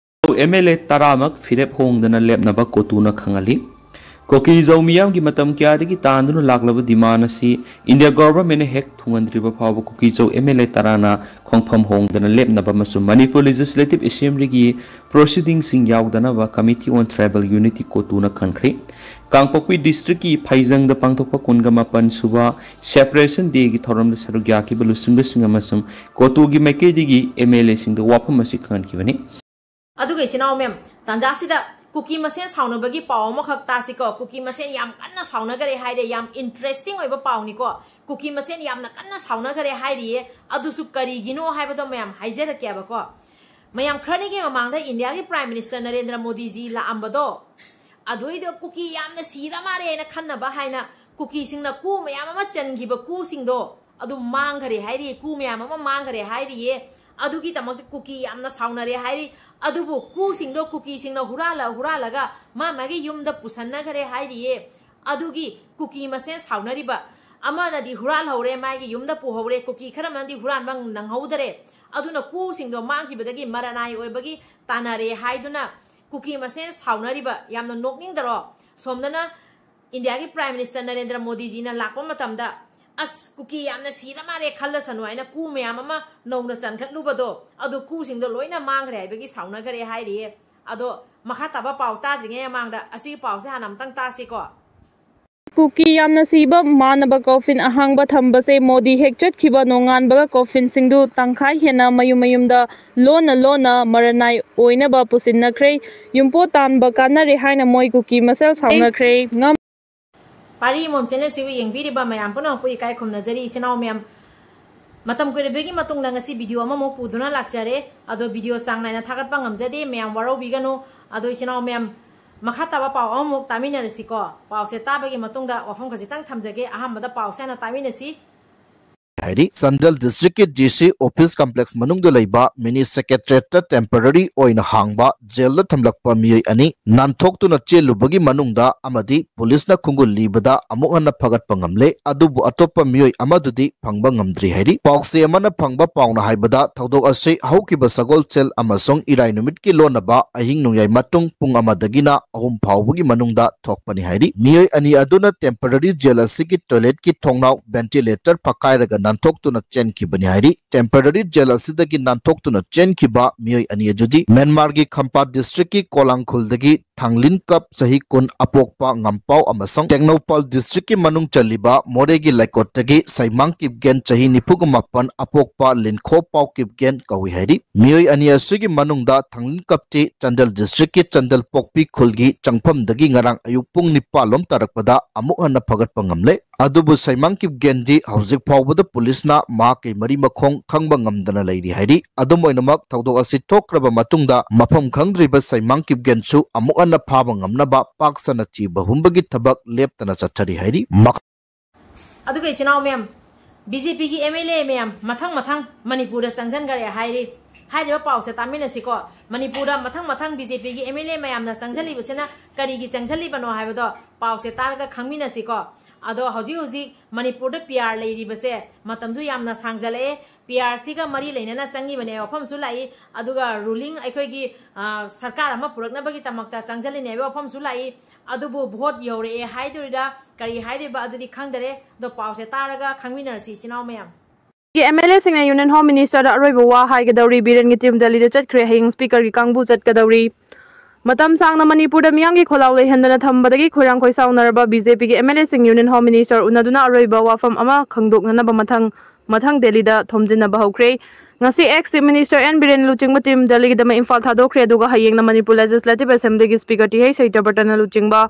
MLA ꯇꯔꯥꯃꯛ ꯐꯤꯔꯦꯞ ꯍꯣꯡꯗꯅ ꯂꯦꯞꯅꯕ ꯀꯣꯇꯨꯅ ꯈꯪꯍꯜꯂꯤ꯫ ꯀꯨꯀꯤꯖꯧ ꯃꯤꯌꯥꯝꯒꯤ ꯃꯇꯝ ꯀꯌꯥꯗꯒꯤ ꯇꯥꯟꯗꯨꯅ ꯂꯥꯛꯂꯕ demand ꯑꯁꯤ India governmentꯅ ꯍꯦꯛ ꯊꯨꯡꯍꯟꯗ꯭ꯔꯤꯕ ꯐꯥꯎꯕ ꯀꯨꯀꯤꯖꯧ MLA ꯇꯔꯥꯅ ꯈꯣꯡꯐꯝ ꯍꯣꯡꯗꯅ ꯂꯦꯞꯅꯕ ꯑꯃꯁꯨꯡ Manipur Legislative Assemblyꯒꯤ proceedingꯁꯤꯡ ꯌꯥꯎꯗꯅꯕ Committee on Tribal Unity ꯀꯣꯇꯨꯅ ꯈꯟꯈ꯭ꯔꯦ꯫ ꯀꯥꯡꯄꯣꯛꯄꯤ districtꯀꯤ ꯐꯩꯖꯪꯗ ꯄꯥꯡꯊꯣꯛꯄ ꯀꯨꯟꯒ ꯃꯥꯄꯟ ꯁꯨꯕ Separation Dayꯒꯤ ꯊꯧꯔꯝꯗ ꯁꯔꯨꯛ ꯌꯥꯈꯤꯕ ꯂꯨꯆꯤꯡꯕꯁꯤꯡ ꯑꯃꯁꯨꯡ ꯀꯣꯇꯨꯒꯤ ꯃꯥꯏꯀꯩꯗꯒꯤ MLAꯁꯤꯡꯗ ꯋꯥꯐꯝ ꯑꯁꯤ ꯈꯪꯍꯟꯈꯤꯕꯅꯤ꯫ ꯑꯗꯨꯒ ꯏꯆꯤꯟ ꯏꯅꯥꯎ ꯃꯦꯝ, ꯇꯥꯟꯖꯥꯁꯤꯗ ꯀꯨꯀꯤ ꯃꯁꯦꯟ ꯁꯥꯎꯅꯕꯒꯤ ꯄꯥꯎ ꯑꯃꯈꯛ ꯇꯥꯁꯤꯀꯣ꯫ ꯀꯨꯀꯤ ꯃꯁꯦꯟ ꯌꯥꯝ ꯀꯟꯅ ꯁꯥꯎꯅꯈꯔꯦ ꯍꯥꯏꯔꯦ, ꯌꯥꯝ interesting ꯑꯣꯏꯕ ꯄꯥꯎꯅꯤꯀꯣ꯫ ꯀꯨꯀꯤ ꯃꯁꯦꯟ ꯌꯥꯝꯅ ꯀꯟꯅ ꯁꯥꯎꯅꯈꯔꯦ ꯍꯥꯏꯔꯤꯌꯦ, ꯑꯗꯨꯁꯨ ꯀꯔꯤꯒꯤꯅꯣ ꯍꯥꯏꯕꯗꯣ ꯃꯌꯥꯝ ꯍꯥꯏꯖꯔꯛꯀꯦꯕꯀꯣ꯫ ꯃꯌꯥꯝ ꯈꯔꯅꯤꯒꯤ ꯃꯃꯥꯡꯗ ꯏꯟꯗꯤꯌꯥꯒꯤ Prime Minister ꯅꯔꯦꯟꯗ꯭ꯔ ꯃꯣꯗꯤꯖꯤ ꯂꯥꯛꯑꯝꯕꯗꯣ, ꯑꯗꯨꯏꯗ ꯀꯨꯀꯤ ꯌꯥꯝꯅ ꯁꯤꯔ ꯃꯥꯜꯂꯦꯅ ꯈꯟꯅꯕ ꯍꯥꯏꯅ ꯀꯨꯀꯤꯁꯤꯡꯅ ꯀꯨ ꯃꯌꯥꯝ ꯑꯃ ꯆꯟꯈꯤꯕ ꯀꯨꯁꯤꯡꯗꯣ ꯑꯗꯨ ꯃꯥꯡꯈꯔꯦ ꯍꯥꯏꯔꯤ, ꯀꯨ ꯃꯌꯥꯝ ꯑꯃ ꯃꯥꯡꯈꯔꯦ ꯍꯥꯏꯔꯤꯌꯦ꯫ ꯑꯗꯨꯒꯤꯗꯃꯛꯇ ꯀꯨꯀꯤ ꯌꯥꯝꯅ ꯁꯥꯎꯅꯔꯦ ꯍꯥꯏꯔꯤ꯫ ꯑꯗꯨꯕꯨ ꯀꯨꯁꯤꯡꯗꯣ ꯀꯨꯀꯤꯁꯤꯡꯅ ꯍꯨꯔꯥꯜꯂ ꯍꯨꯔꯥꯜꯂꯒ ꯃꯥ ꯃꯥꯒꯤ ꯌꯨꯝꯗ ꯄꯨꯁꯟꯅꯈꯔꯦ ꯍꯥꯏꯔꯤꯌꯦ꯫ ꯑꯗꯨꯒꯤ ꯀꯨꯀꯤ ꯃꯁꯦꯟ ꯁꯥꯎꯅꯔꯤꯕ, ꯑꯃꯅꯗꯤ ꯍꯨꯔꯥꯜꯍꯧꯔꯦ, ꯃꯥꯒꯤ ꯌꯨꯝꯗ ꯄꯨꯍꯧꯔꯦ, ꯀꯨꯀꯤ ꯈꯔ ꯑꯃꯅꯗꯤ ꯍꯨꯔꯥꯟꯕ ꯅꯪꯍꯧꯗꯔꯦ꯫ ꯑꯗꯨꯅ ꯀꯨꯁꯤꯡꯗꯣ ꯃꯥꯡꯈꯤꯕꯗꯒꯤ ꯃꯔꯅꯥꯏ ꯑꯣꯏꯕꯒꯤ ꯇꯥꯟꯅꯔꯦ ꯍꯥꯏꯗꯨꯅ ꯀꯨꯀꯤ ꯃꯁꯦꯟ ꯁꯥꯎꯅꯔꯤꯕ꯫ ꯌꯥꯝꯅ ꯅꯣꯛꯅꯤꯡꯗꯔꯣ? ꯁꯣꯝꯗꯅ ꯏꯟꯗꯤꯌꯥꯒꯤ Prime Minister ꯅꯔꯦꯟꯗ꯭ꯔ ꯃꯣꯗꯤꯖꯤꯅ ꯂꯥꯛꯄ ꯃꯇꯝꯗ, "ꯑꯁ, ꯀꯨꯀꯤ ꯌꯥꯝꯅ ꯁꯤꯔ ꯃꯥꯜꯂꯦ ꯈꯜꯂꯁꯅꯨ" ꯍꯥꯏꯅ ꯀꯨ ꯃꯌꯥꯝ ꯑꯃ ꯅꯧꯅ ꯆꯟꯈꯠꯂꯨꯕꯗꯣ, ꯑꯗꯨ ꯀꯨꯁꯤꯡꯗꯣ ꯂꯣꯏꯅ ꯃꯥꯡꯈ꯭ꯔꯦ ꯍꯥꯏꯕꯒꯤ ꯁꯥꯎꯅꯈꯔꯦ ꯍꯥꯏꯔꯤꯌꯦ꯫ ꯑꯗꯣ ꯃꯈꯥ ꯇꯥꯕ ꯄꯥꯎ ꯇꯥꯗ꯭ꯔꯤꯉꯩ ꯃꯃꯥꯡꯗ ꯑꯁꯤꯒꯤ ꯄꯥꯎꯁꯦ ꯍꯥꯟꯅ ꯑꯃꯨꯛꯇꯪ ꯇꯥꯁꯤꯀꯣ꯫ ꯀꯨꯀꯤ ꯌꯥꯝꯅ ꯁꯤꯕ ꯃꯥꯟꯅꯕ ꯀꯣꯐꯤꯟ ꯑꯍꯥꯡꯕ ꯊꯝꯕꯁꯦ ꯃꯣꯗꯤ ꯍꯦꯛ ꯆꯠꯈꯤꯕ ꯅꯣꯡꯉꯥꯟꯕꯒ ꯀꯣꯐꯤꯟꯁꯤꯡꯗꯨ ꯇꯪꯈꯥꯏ ꯍꯦꯟꯅ ꯃꯌꯨꯝ ꯃꯌꯨꯝꯗ ꯂꯣꯟꯅ ꯂꯣꯟꯅ ꯃꯔꯅꯥꯏ ꯑꯣꯏꯅꯕ ꯄꯨꯁꯤꯟꯅꯈ꯭ꯔꯦ꯫ ꯌꯨꯝꯄꯣꯠ ꯇꯥꯟꯕ ꯀꯥꯟꯅꯔꯦ ꯍꯥꯏꯅ ꯃꯣꯏ ꯀꯨꯀꯤ ꯃꯁꯦꯜ ꯁꯥꯎꯅꯈ꯭ꯔꯦ꯫ ꯉꯝ- ꯄꯥꯔꯤ ꯏꯃꯣꯝ ꯆꯦꯅꯦꯜꯁꯤꯕꯨ ꯌꯦꯡꯕꯤꯔꯤꯕ ꯃꯌꯥꯝ ꯄꯨꯝꯅꯃꯛꯄꯨ ꯏꯀꯥꯏ ꯈꯨꯝꯅꯖꯔꯤ꯫ ꯏꯆꯤꯟ ꯏꯅꯥꯎ ꯃꯌꯥꯝ, ꯃꯇꯝ ꯀꯨꯏꯔꯕꯒꯤ ꯃꯇꯨꯡꯗ ꯉꯁꯤ ꯚꯤꯗꯤꯑꯣ ꯑꯃꯃꯨꯛ ꯄꯨꯗꯨꯅ ꯂꯥꯛꯆꯔꯦ꯫ ꯑꯗꯣ ꯚꯤꯗꯤꯑꯣ ꯆꯥꯡ ꯅꯥꯏꯅ ꯊꯥꯒꯠꯄ ꯉꯝꯖꯗꯦ, ꯃꯌꯥꯝ ꯋꯥꯔꯧꯕꯤꯒꯅꯨ꯫ ꯑꯗꯣ ꯏꯆꯤꯟ ꯏꯅꯥꯎ ꯃꯌꯥꯝ, ꯃꯈꯥ ꯇꯥꯕ ꯄꯥꯎ ꯑꯃꯃꯨꯛ ꯇꯥꯃꯤꯟꯅꯔꯁꯤꯀꯣ꯫ ꯄꯥꯎꯁꯦ ꯇꯥꯕꯒꯤ ꯃꯇꯨꯡꯗ ꯋꯥꯐꯝ ꯈꯖꯤꯛꯇꯪ ꯊꯝꯖꯒꯦ꯫ ꯑꯍꯥꯟꯕꯗ ꯄꯥꯎꯁꯦ ꯍꯥꯟꯅ ꯇꯥꯃꯤꯟꯅꯁꯤ꯫ ꯍꯥꯏꯔꯤ꯫ ꯆꯥꯟꯗꯦꯜ ꯗꯤꯁꯇ꯭ꯔꯤꯛꯀꯤ ꯗꯤ ꯁꯤ ꯑꯣꯐꯤꯁ ꯀꯝꯄ꯭ꯂꯦꯛꯁ ꯃꯅꯨꯡꯗ ꯂꯩꯕ ꯃꯤꯅꯤ ꯁꯦꯀ꯭ꯔꯦꯇꯔꯤꯌꯦꯠꯇ ꯇꯦꯝꯄꯔꯔꯤ ꯑꯣꯏꯅ ꯍꯥꯡꯕ ꯖꯦꯜꯗ ꯊꯝꯂꯛꯄ ꯃꯤꯑꯣꯏ ꯑꯅꯤ ꯅꯥꯟꯊꯣꯛꯇꯨꯅ ꯆꯦꯜꯂꯨꯕꯒꯤ ꯃꯅꯨꯡꯗ ꯑꯃꯗꯤ ꯄꯨꯂꯤꯁꯅ ꯈꯨꯡꯒꯨꯜ ꯂꯤꯕꯗ ꯑꯃꯨꯛ ꯍꯟꯅ ꯐꯒꯠꯄ ꯉꯝꯂꯦ꯫ ꯑꯗꯨꯕꯨ ꯑꯇꯣꯞꯄ ꯃꯤꯑꯣꯏ ꯑꯃꯗꯨꯗꯤ ꯐꯪꯕ ꯉꯝꯗ꯭ꯔꯤ ꯍꯥꯏꯔꯤ꯫ ꯄꯥꯎꯆꯦ ꯑꯃꯅ ꯐꯪꯕ ꯄꯥꯎꯅ ꯍꯥꯏꯕꯗ ꯊꯧꯗꯣꯛ ꯑꯁꯤ ꯍꯧꯈꯤꯕ ꯁꯒꯣꯜꯁꯦꯜ ꯑꯃꯁꯨꯡ ꯏꯔꯥꯏ ꯅꯨꯃꯤꯠꯀꯤ ꯂꯣꯟꯅꯕ ꯑꯍꯤꯡ ꯅꯣꯡꯌꯥꯏ ꯃꯇꯨꯡ ꯄꯨꯡ ꯑꯃꯗꯒꯤꯅ ꯑꯍꯨꯝ ꯐꯥꯎꯕꯒꯤ ꯃꯅꯨꯡꯗ ꯊꯣꯛꯄꯅꯤ ꯍꯥꯏꯔꯤ꯫ ꯃꯤꯑꯣꯏ ꯑꯅꯤ ꯑꯗꯨꯅ ꯇꯦꯝꯄꯔꯔꯤ ꯖꯦꯜ ꯑꯁꯤꯒꯤ ꯇꯣꯏꯂꯦꯠꯀꯤ ꯊꯣꯡꯅꯥꯎ ꯚꯦꯟꯇꯤꯂꯦꯇꯔ ꯐꯛꯀꯥꯏꯔꯒ ꯅꯥꯟꯊꯣꯛꯇꯨꯅ ꯆꯦꯟꯈꯤꯕꯅꯤ ꯍꯥꯏꯔꯤ꯫ ꯇꯦꯝꯄꯔꯔꯤ ꯖꯦꯜ ꯑꯁꯤꯗꯒꯤ ꯅꯥꯟꯊꯣꯛꯇꯨꯅ ꯆꯦꯟꯈꯤꯕ ꯃꯤꯑꯣꯏ ꯑꯅꯤ ꯑꯗꯨꯗꯤ ꯃ꯭ꯌꯥꯟꯃꯥꯔꯒꯤ ꯈꯝꯄꯥ ꯗꯤꯁꯇ꯭ꯔꯤꯛꯀꯤ ꯀꯣꯂꯥꯡꯈꯨꯜꯗꯒꯤ ꯊꯥꯡꯂꯤꯟ ꯀꯞ ꯆꯍꯤ ꯀꯨꯟ ꯑꯄꯣꯛꯄ ꯉꯝꯄꯥꯎ ꯑꯃꯁꯨꯡ ꯇꯦꯡꯅꯧꯄꯥꯜ ꯗꯤꯁꯇ꯭ꯔꯤꯛꯀꯤ ꯃꯅꯨꯡ ꯆꯜꯂꯤꯕ ꯃꯣꯔꯦꯒꯤ ꯂꯩꯀꯣꯠꯇꯒꯤ ꯁꯩꯃꯥꯡ ꯀꯤꯞꯒꯦꯟ ꯆꯍꯤ ꯅꯤꯐꯨꯒ ꯃꯥꯄꯟ ꯑꯄꯣꯛꯄ ꯂꯤꯟꯈꯣ ꯄꯥꯎ ꯀꯤꯞꯒꯦꯟ ꯀꯧꯏ ꯍꯥꯏꯔꯤ꯫ ꯃꯤꯑꯣꯏ ꯑꯅꯤ ꯑꯁꯤꯒꯤ ꯃꯅꯨꯡꯗ ꯊꯥꯡꯂꯤꯟ ꯀꯞꯇꯤ ꯆꯥꯟꯗꯦꯜ ꯗꯤꯁꯇ꯭ꯔꯤꯛꯀꯤ ꯆꯥꯟꯗꯦꯜ ꯄꯣꯛꯄꯤ ꯈꯨꯜꯒꯤ ꯆꯪꯐꯝꯗꯒꯤ ꯉꯔꯥꯡ ꯑꯌꯨꯛ ꯄꯨꯡ ꯅꯤꯄꯥꯟ ꯂꯣꯝ ꯇꯥꯔꯛꯄꯗ ꯑꯃꯨꯛ ꯍꯟꯅ ꯐꯒꯠꯄ ꯉꯝꯂꯦ꯫ ꯑꯗꯨꯕꯨ ꯁꯩꯃꯥꯡ ꯀꯤꯞꯒꯦꯟꯗꯤ ꯍꯧꯖꯤꯛ ꯐꯥꯎꯕꯗ ꯄꯨꯂꯤꯁꯅ ꯃꯍꯥꯛꯀꯤ ꯃꯔꯤ ꯃꯈꯣꯡ ꯈꯪꯕ ꯉꯝꯗꯅ ꯂꯩꯔꯤ ꯍꯥꯏꯔꯤ꯫ ꯑꯗꯨꯝ ꯑꯣꯏꯅꯃꯛ ꯊꯧꯗꯣꯛ ꯑꯁꯤ ꯊꯣꯛꯈ꯭ꯔꯕ ꯃꯇꯨꯡꯗ ꯃꯐꯝ ꯈꯪꯗ꯭ꯔꯤꯕ ꯁꯩꯃꯥꯡ ꯀꯤꯞꯒꯦꯟꯁꯨ ꯑꯃꯨꯛ ꯍꯟꯅ ꯐꯥꯕ ꯉꯝꯅꯕ ꯄꯥꯛ ꯁꯟꯅ ꯊꯤꯕ ꯍꯨꯝꯕꯒꯤ ꯊꯕꯛ ꯂꯦꯞꯇꯅ ꯆꯠꯊꯔꯤ ꯍꯥꯏꯔꯤ꯫ ꯃꯈ- ꯑꯗꯨꯒ ꯏꯆꯤꯟ ꯏꯅꯥꯎ ꯃꯌꯥꯝ, ꯕꯤ ꯖꯦ ꯄꯤꯒꯤ ꯑꯦꯝ ꯑꯦꯜ ꯑꯦ ꯃꯌꯥꯝ ꯃꯊꯪ ꯃꯊꯪ ꯃꯅꯤꯄꯨꯔꯗ ꯆꯪꯁꯤꯟꯈꯔꯦ ꯍꯥꯏꯔꯤ꯫ ꯍꯥꯏꯔꯤꯕ ꯄꯥꯎꯁꯦ ꯇꯥꯃꯤꯟꯅꯁꯤꯀꯣ꯫ ꯃꯅꯤꯄꯨꯔꯗ ꯃꯊꯪ ꯃꯊꯪ ꯕꯤ ꯖꯦ ꯄꯤꯒꯤ ꯑꯦꯝ ꯑꯦꯜ ꯑꯦ ꯃꯌꯥꯝꯅ ꯆꯪꯁꯤꯜꯂꯤꯕꯁꯤꯅ ꯀꯔꯤꯒꯤ ꯆꯪꯁꯤꯜꯂꯤꯕꯅꯣ ꯍꯥꯏꯕꯗꯣ ꯄꯥꯎꯁꯦ ꯇꯥꯔꯒ ꯈꯪꯃꯤꯟꯅꯁꯤꯀꯣ꯫ ꯑꯗꯣ ꯍꯧꯖꯤꯛ ꯍꯧꯖꯤꯛ ꯃꯅꯤꯄꯨꯔꯗ ꯄꯤ ꯑꯥꯔ ꯂꯩꯔꯤꯕꯁꯦ ꯃꯇꯝꯁꯨ ꯌꯥꯝꯅ ꯁꯥꯡꯖꯜꯂꯛꯑꯦ꯫ ꯄꯤ ꯑꯥꯔꯁꯤꯒ ꯃꯔꯤ ꯂꯩꯅꯅ ꯆꯪꯉꯤꯕꯅꯦ ꯋꯥꯐꯝꯁꯨ ꯂꯥꯛꯏ꯫ ꯑꯗꯨꯒ ꯔꯨꯂꯤꯡ ꯑꯩꯈꯣꯏꯒꯤ, ꯑ, ꯁꯔꯀꯥꯔ ꯑꯃ ꯄꯨꯔꯛꯅꯕꯒꯤꯗꯃꯛꯇ ꯆꯪꯁꯤꯜꯂꯤꯅꯦ ꯍꯥꯏꯕ ꯋꯥꯐꯝꯁꯨ ꯂꯥꯛꯏ꯫ ꯑꯗꯨꯕꯨ ꯚꯣꯠ ꯌꯧꯔꯛꯑꯦ ꯍꯥꯏꯗꯣꯏꯔꯥ, ꯀꯔꯤ ꯍꯥꯏꯗꯣꯏꯕ, ꯑꯗꯨꯗꯤ ꯈꯪꯗꯔꯦ꯫ ꯑꯗꯣ ꯄꯥꯎꯁꯦ ꯇꯥꯔꯒ ꯈꯪꯃꯤꯟꯅꯔꯁꯤ, ꯏꯆꯤꯟ ꯏꯅꯥꯎ ꯃꯌꯥꯝ꯫ ꯑꯦꯝ ꯑꯦꯜ ꯑꯦꯁꯤꯡꯅ ꯌꯨꯅꯤꯌꯟ ꯍꯣꯝ ꯃꯤꯅꯤꯁꯇꯔꯗ ꯑꯔꯣꯏꯕ ꯋꯥ ꯍꯥꯏꯒꯗꯧꯔꯤ꯫ ꯕꯤꯔꯦꯟꯒꯤ ꯇꯤꯝ ꯗꯦꯜꯂꯤꯗ ꯆꯠꯈ꯭ꯔꯦ꯫ ꯍꯌꯦꯡ ꯁ꯭ꯄꯤꯀꯔꯒꯤ ꯀꯥꯡꯕꯨ ꯆꯠꯀꯗꯧꯔꯤ꯫ ꯃꯇꯝ ꯁꯥꯡꯅ ꯃꯅꯤꯄꯨꯔꯗ ꯃꯤꯌꯥꯝꯒꯤ ꯈꯣꯜꯂꯥꯎ ꯂꯩꯍꯟꯗꯅ ꯊꯝꯕꯗꯒꯤ ꯈꯣꯏꯔꯥꯡ ꯈꯣꯏꯁꯥꯎꯅꯔꯕ ꯕꯤ ꯖꯦ ꯄꯤꯒꯤ ꯑꯦꯝ ꯑꯦꯜ ꯑꯦꯁꯤꯡ ꯌꯨꯅꯤꯌꯟ ꯍꯣꯝ ꯃꯤꯅꯤꯁꯇꯔ ꯎꯅꯗꯨꯅ ꯑꯔꯣꯏꯕ ꯋꯥꯐꯝ ꯑꯃ ꯈꯪꯗꯣꯛꯅꯅꯕ ꯃꯊꯪ ꯃꯊꯪ ꯗꯦꯜꯂꯤꯗ ꯊꯣꯝꯖꯤꯟꯅꯕ ꯍꯧꯈ꯭ꯔꯦ꯫ ꯉꯁꯤ ex chief minister N Biren ꯂꯨꯆꯤꯡꯕ ꯇꯤꯝ ꯗꯦꯜꯂꯤꯒꯤꯗꯃꯛ ꯏꯝꯐꯥꯜ ꯊꯥꯗꯣꯛꯈ꯭ꯔꯦ, ꯑꯗꯨꯒ ꯍꯌꯦꯡꯅ ꯃꯅꯤꯄꯨꯔ ꯂꯦꯖꯤꯁꯂꯦꯇꯤꯚ ꯑꯦꯁꯦꯝꯕ꯭ꯂꯤꯒꯤ ꯁ꯭ꯄꯤꯀꯔ ꯇꯤ ꯍꯩꯆ ꯁꯇ꯭ꯌꯕ꯭ꯔꯇꯅ ꯂꯨꯆꯤꯡꯕ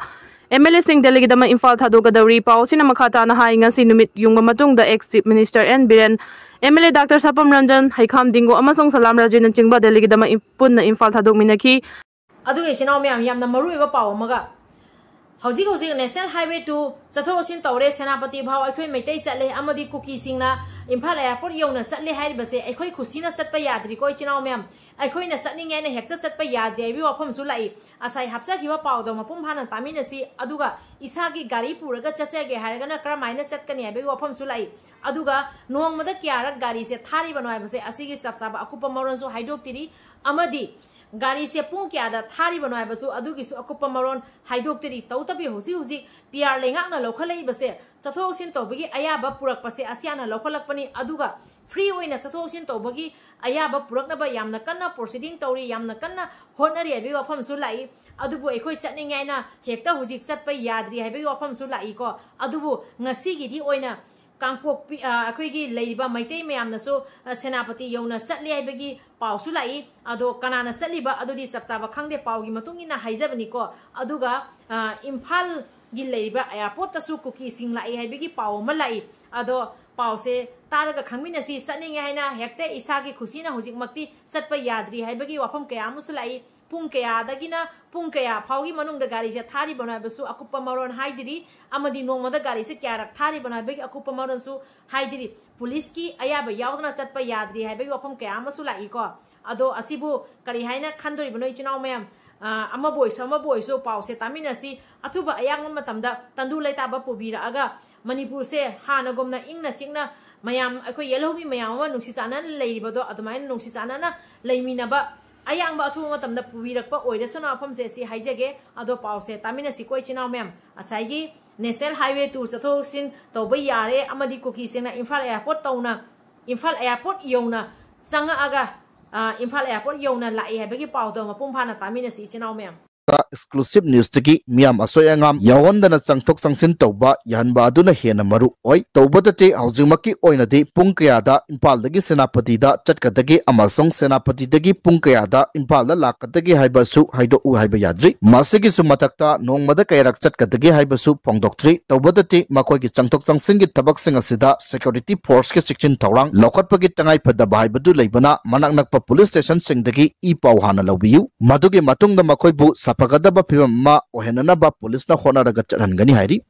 ꯑꯦꯝ ꯑꯦꯜ ꯑꯦꯁꯤꯡ ꯗꯦꯜꯂꯤꯒꯤꯗꯃꯛ ꯏꯝꯐꯥꯜ ꯊꯥꯗꯣꯛꯀꯗꯧꯔꯤ꯫ ꯄꯥꯎ ꯑꯁꯤꯅ ꯃꯈꯥ ꯇꯥꯅ ꯍꯥꯏ, ꯉꯁꯤ ꯅꯨꯃꯤꯠ ꯌꯨꯡꯕ ꯃꯇꯨꯡꯗ ex chief minister N Biren, M L A doctor Sapam Ranjan, Heikham Dingo ꯑꯃꯁꯨꯡ ꯁꯂꯥꯝ ꯔꯥꯖꯨꯅꯆꯤꯡꯕ ꯗꯦꯜꯂꯤꯒꯤꯗꯃꯛ ꯏꯝ-, ꯄꯨꯟꯅ ꯏꯝꯐꯥꯜ ꯊꯥꯗꯣꯛꯃꯤꯟꯅꯈꯤ꯫ ꯑꯗꯨꯒ ꯏꯆꯤꯟ ꯏꯅꯥꯎ ꯃꯌꯥꯝ, ꯌꯥꯝꯅ ꯃꯔꯨꯑꯣꯏꯕ ꯄꯥꯎ ꯑꯃꯒ, ꯍꯧꯖꯤꯛ ꯍꯧꯖꯤꯛ ꯅꯦꯁꯅꯦꯜ ꯍꯥꯏꯋꯦ ꯇꯨ ꯆꯠꯊꯣꯛ ꯆꯠꯁꯤꯟ ꯇꯧꯔꯦ, ꯁꯦꯅꯥꯄꯇꯤ ꯐꯥꯎ ꯑꯩꯈꯣꯏ ꯃꯩꯇꯩ ꯆꯠꯂꯦ ꯑꯃꯗꯤ ꯀꯨꯀꯤꯁꯤꯡꯅ ꯏꯝꯐꯥꯜ ꯑꯦꯌꯥꯔꯄꯣꯔꯠ ꯌꯧꯅ ꯆꯠꯂꯦ ꯍꯥꯏꯔꯤꯕꯁꯦ ꯑꯩꯈꯣꯏ ꯈꯨꯁꯤꯅ ꯆꯠꯄ ꯌꯥꯗ꯭ꯔꯤꯀꯣ ꯏꯆꯤꯟ ꯏꯅꯥꯎ ꯃꯌꯥꯝ꯫ ꯑꯩꯈꯣꯏꯅ ꯆꯠꯅꯤꯡꯉꯦ ꯍꯥꯏꯅ ꯍꯦꯛꯇ ꯆꯠꯄ ꯌꯥꯗ꯭ꯔꯤ ꯍꯥꯏꯕꯒꯤ ꯋꯥꯐꯝꯁꯨ ꯂꯥꯛꯏ꯫ ꯉꯁꯥꯏ ꯍꯥꯞꯆꯈꯤꯕ ꯄꯥꯎꯗꯣ ꯃꯄꯨꯡ ꯐꯥꯅ ꯇꯥꯃꯤꯟꯅꯁꯤ, ꯑꯗꯨꯒ ꯏꯁꯥꯒꯤ ꯒꯥꯔꯤ ꯄꯨꯔꯒ ꯆꯠꯆꯒꯦ ꯍꯥꯏꯔꯒꯅ ꯀꯔꯝꯍꯥꯏꯅ ꯆꯠꯀꯅꯤ ꯍꯥꯏꯕꯒꯤ ꯋꯥꯐꯝꯁꯨ ꯂꯥꯛꯏ꯫ ꯑꯗꯨꯒ ꯅꯣꯡꯃꯗ ꯀꯌꯥꯔꯛ ꯒꯥꯔꯤꯁꯦ ꯊꯥꯔꯤꯕꯅꯣ ꯍꯥꯏꯕꯁꯦ ꯑꯁꯤꯒꯤ ꯆꯞ ꯆꯥꯕ ꯑꯀꯨꯞꯄ ꯃꯔꯣꯜꯁꯨ ꯍꯥꯏꯗꯣꯛꯇ꯭ꯔꯤ꯫ ꯑꯃꯗꯤ ꯒꯥꯔꯤꯁꯦ ꯄꯨꯡ ꯀꯌꯥꯗ ꯊꯥꯔꯤꯕꯅꯣ ꯍꯥꯏꯕꯗꯨ ꯑꯗꯨꯒꯤꯁꯨ ꯑꯀꯨꯞꯄ ꯃꯔꯣꯜ ꯍꯥꯏꯗꯣꯛꯇ꯭ꯔꯤ꯫ ꯇꯧꯕꯇꯕꯨ ꯍꯧꯖꯤꯛ ꯍꯧꯖꯤꯛ ꯄꯤ ꯑꯥꯔ ꯂꯩꯉꯥꯛꯅ ꯂꯧꯈꯠꯂꯛꯏꯕꯁꯦ ꯆꯠꯊꯣꯛ ꯆꯠꯁꯤꯟ ꯇꯧꯕꯒꯤ ꯑꯌꯥꯕ ꯄꯨꯔꯛꯄꯁꯦ ꯑꯁꯤꯌꯥꯅ ꯂꯧꯈꯠꯂꯛꯄꯅꯤ꯫ ꯑꯗꯨꯒ ꯐ꯭ꯔꯤ ꯑꯣꯏꯅ ꯆꯠꯊꯣꯛ ꯆꯠꯁꯤꯟ ꯇꯧꯕꯒꯤ ꯑꯌꯥꯕ ꯄꯨꯔꯛꯅꯕ ꯌꯥꯝꯅ ꯀꯟꯅ ꯄ꯭ꯔꯣꯁꯤꯗꯤꯡ ꯇꯧꯔꯤ, ꯌꯥꯝꯅ ꯀꯟꯅ ꯍꯣꯠꯅꯔꯤ ꯍꯥꯏꯕꯒꯤ ꯋꯥꯐꯝꯁꯨ ꯂꯥꯛꯏ꯫ ꯑꯗꯨꯕꯨ ꯑꯩꯈꯣꯏ ꯆꯠꯅꯤꯡꯉꯦ ꯍꯥꯏꯅ ꯍꯦꯛꯇ ꯍꯧꯖꯤꯛ ꯆꯠꯄ ꯌꯥꯗ꯭ꯔꯤ ꯍꯥꯏꯕꯒꯤ ꯋꯥꯐꯝꯁꯨ ꯂꯥꯛꯏꯀꯣ꯫ ꯑꯗꯨꯕꯨ ꯉꯁꯤꯒꯤꯗꯤ ꯑꯣꯏꯅ ꯀꯥꯡꯄꯣꯛꯄꯤ, ꯑ, ꯑꯩꯈꯣꯏꯒꯤ ꯂꯩꯔꯤꯕ ꯃꯩꯇꯩ ꯃꯌꯥꯝꯅꯁꯨ, ꯑ, ꯁꯦꯅꯥꯄꯇꯤ ꯌꯧꯅ ꯆꯠꯂꯦ ꯍꯥꯏꯕꯒꯤ ꯄꯥꯎꯁꯨ ꯂꯥꯛꯏ꯫ ꯑꯗꯣ ꯀꯅꯥꯅ ꯆꯠꯂꯤꯕ ꯑꯗꯨꯗꯤ ꯆꯞ ꯆꯥꯕ ꯈꯪꯗꯦ, ꯄꯥꯎꯒꯤ ꯃꯇꯨꯡ ꯏꯟꯅ ꯍꯥꯏꯖꯕꯅꯤꯀꯣ꯫ ꯑꯗꯨꯒ, ꯑ, ꯏꯝꯐꯥꯜꯒꯤ ꯂꯩꯔꯤꯕ ꯑꯦꯌꯥꯔꯄꯣꯔꯠꯇꯁꯨ ꯀꯨꯀꯤꯁꯤꯡ ꯂꯥꯛꯏ ꯍꯥꯏꯕꯒꯤ ꯄꯥꯎ ꯑꯃ ꯂꯥꯛꯏ꯫ ꯑꯗꯣ ꯄꯥꯎꯁꯦ ꯇꯥꯔꯒ ꯈꯪꯃꯤꯟꯅꯁꯤ꯫ ꯆꯠꯅꯤꯡꯉꯦ ꯍꯥꯏꯅ ꯍꯦꯛꯇ ꯏꯁꯥꯒꯤ ꯈꯨꯁꯤꯅ ꯍꯧꯖꯤꯛꯃꯛꯇꯤ ꯆꯠꯄ ꯌꯥꯗ꯭ꯔꯤ ꯍꯥꯏꯕꯒꯤ ꯋꯥꯐꯝ ꯀꯌꯥ ꯑꯃꯁꯨ ꯂꯥꯛꯏ꯫ ꯄꯨꯡ ꯀꯌꯥꯗꯒꯤꯅ ꯄꯨꯡ ꯀꯌꯥ ꯐꯥꯎꯒꯤ ꯃꯅꯨꯡꯗ ꯒꯥꯔꯤꯁꯦ ꯊꯥꯔꯤꯕꯅꯣ ꯍꯥꯏꯕꯁꯨ ꯑꯀꯨꯞꯄ ꯃꯔꯣꯜ ꯍꯥꯏꯗ꯭ꯔꯤ꯫ ꯑꯃꯗꯤ ꯅꯣꯡꯃꯗ ꯒꯥꯔꯤꯁꯦ ꯀꯌꯥꯔꯛ ꯊꯥꯔꯤꯕꯅꯣ ꯍꯥꯏꯕꯒꯤ ꯑꯀꯨꯞꯄ ꯃꯔꯣꯜꯁꯨ ꯍꯥꯏꯗ꯭ꯔꯤ꯫ ꯄꯨꯂꯤꯁꯀꯤ ꯑꯌꯥꯕ ꯌꯥꯎꯗꯅ ꯆꯠꯄ ꯌꯥꯗ꯭ꯔꯤ ꯍꯥꯏꯕꯒꯤ ꯋꯥꯐꯝ ꯀꯌꯥ ꯑꯃꯁꯨ ꯂꯥꯛꯏꯀꯣ꯫ ꯑꯗꯣ ꯑꯁꯤꯕꯨ ꯀꯔꯤ ꯍꯥꯏꯅ ꯈꯟꯗꯣꯔꯤꯕꯅꯣ ꯏꯆꯤꯟ ꯏꯅꯥꯎ ꯃꯌꯥꯝ? ꯑ, ꯑꯃꯕꯨ ꯑꯣꯏꯁꯨ ꯑꯃꯕꯨ ꯑꯣꯏꯁꯨ ꯄꯥꯎꯁꯦ ꯇꯥꯃꯤꯟꯅꯁꯤ꯫ ꯑꯊꯨꯕ ꯑꯌꯥꯡꯕ ꯃꯇꯝꯗ ꯇꯪꯗꯨ ꯂꯩꯇꯥꯕ ꯄꯨꯕꯤꯔꯛꯑꯒ ꯃꯅꯤꯄꯨꯔꯁꯦ ꯍꯥꯟꯅꯒꯨꯝꯅ ꯏꯪꯅ ꯆꯤꯛꯅ ꯃꯌꯥꯝ ꯑꯩꯈꯣꯏ ꯌꯦꯜꯍꯧꯃꯤ ꯃꯌꯥꯝ ꯑꯃ ꯅꯨꯡꯁꯤ ꯆꯥꯟꯅꯅ ꯂꯩꯔꯤꯕꯗꯣ ꯑꯗꯨꯃꯥꯏꯅ ꯅꯨꯡꯁꯤ ꯆꯥꯟꯅꯅ ꯂꯩꯃꯤꯟꯅꯕ ꯑꯌꯥꯡꯕ ꯑꯊꯨꯕ ꯃꯇꯝꯗ ꯄꯨꯕꯤꯔꯛꯄ ꯑꯣꯏꯔꯁꯅꯨ ꯋꯥꯐꯝꯁꯦ ꯁꯤ ꯍꯥꯏꯖꯒꯦ꯫ ꯑꯗꯣ ꯄꯥꯎꯁꯦ ꯇꯥꯃꯤꯟꯅꯁꯤꯀꯣ ꯏꯆꯤꯟ ꯏꯅꯥꯎ ꯃꯌꯥꯝ꯫ ꯉꯁꯥꯏꯒꯤ ꯅꯦꯁꯅꯦꯜ ꯍꯥꯏꯋꯦ ꯇꯨ ꯆꯠꯊꯣꯛ ꯆꯠꯁꯤꯟ ꯇꯧꯕ ꯌꯥꯔꯦ ꯑꯃꯗꯤ ꯀꯨꯀꯤꯁꯤꯡꯅ ꯏꯝꯐꯥꯜ ꯑꯦꯌꯥꯔꯄꯣꯔꯠ ꯇꯧꯅ, ꯏꯝꯐꯥꯜ ꯑꯦꯌꯥꯔꯄꯣꯔꯠ ꯌꯧꯅ ꯆꯪꯉꯛꯑꯒ ꯑ, ꯏꯝꯐꯥꯜ ꯑꯦꯌꯥꯔꯄꯣꯔꯠ ꯌꯧꯅ ꯂꯥꯛꯏ ꯍꯥꯏꯕꯒꯤ ꯄꯥꯎꯗꯣ ꯃꯄꯨꯡ ꯐꯥꯅ ꯇꯥꯃꯤꯟꯅꯁꯤ, ꯏꯆꯤꯟ ꯏꯅꯥꯎ ꯃꯌꯥꯝ꯫ Exclusive Newsꯇꯒꯤ ꯃꯤꯌꯥꯝ ꯑꯁꯣꯏ ꯑꯉꯥꯝ ꯌꯥꯎꯍꯟꯗꯅ ꯆꯪꯊꯣꯛ ꯆꯪꯁꯤꯟ ꯇꯧꯕ ꯌꯥꯍꯟꯕ ꯑꯗꯨꯅ ꯍꯦꯟꯅ ꯃꯔꯨ ꯑꯣꯏ꯫ ꯇꯧꯕꯇꯗꯤ ꯍꯧꯖꯤꯛꯃꯛꯀꯤ ꯑꯣꯏꯅꯗꯤ ꯄꯨꯡ ꯀꯌꯥꯗ ꯏꯝꯐꯥꯜꯗꯒꯤ ꯁꯦꯅꯥꯄꯇꯤꯗ ꯆꯠꯀꯗꯒꯦ ꯑꯃꯁꯨꯡ ꯁꯦꯅꯥꯄꯇꯤꯗꯒꯤ ꯄꯨꯡ ꯀꯌꯥꯗ ꯏꯝꯐꯥꯜꯗ ꯂꯥꯛꯀꯗꯒꯦ ꯍꯥꯏꯕꯁꯨ ꯍꯥꯏꯗꯣꯛꯎ ꯍꯥꯏꯕ ꯌꯥꯗ꯭ꯔꯤ꯫ ꯃꯁꯤꯒꯤꯁꯨ ꯃꯊꯛꯇ ꯅꯣꯡꯃꯗ ꯀꯌꯥꯔꯛ ꯆꯠꯀꯗꯒꯦ ꯍꯥꯏꯕꯁꯨ ꯐꯣꯡꯗꯣꯛꯇ꯭ꯔꯤ꯫ ꯇꯧꯕꯇꯗꯤ ꯃꯈꯣꯏꯒꯤ ꯆꯪꯊꯣꯛ ꯆꯪꯁꯤꯟꯒꯤ ꯊꯕꯛꯁꯤꯡ ꯑꯁꯤꯗ security forceꯀꯤ ꯆꯦꯛꯁꯤꯟ ꯊꯧꯔꯥꯡ ꯂꯧꯈꯠꯄꯒꯤ ꯇꯉꯥꯏ ꯐꯗꯕ ꯍꯥꯏꯕꯗꯨ ꯂꯩꯕꯅ ꯃꯅꯥꯛ ꯅꯛꯄ police stationꯁꯤꯡꯗꯒꯤ ꯏ ꯄꯥꯎ ꯍꯥꯟꯅ ꯂꯧꯕꯤꯌꯨ꯫ ꯃꯗꯨꯒꯤ ꯃꯇꯨꯡꯗ ꯃꯈꯣꯏꯕꯨ ꯁꯥꯐꯒꯗꯕ ꯐꯤꯕꯝ ꯑꯃ ꯑꯣꯏꯍꯟꯅꯅꯕ policeꯅ ꯍꯣꯠꯅꯔꯒ ꯆꯠꯍꯟꯒꯅꯤ ꯍꯥꯏꯔꯤ꯫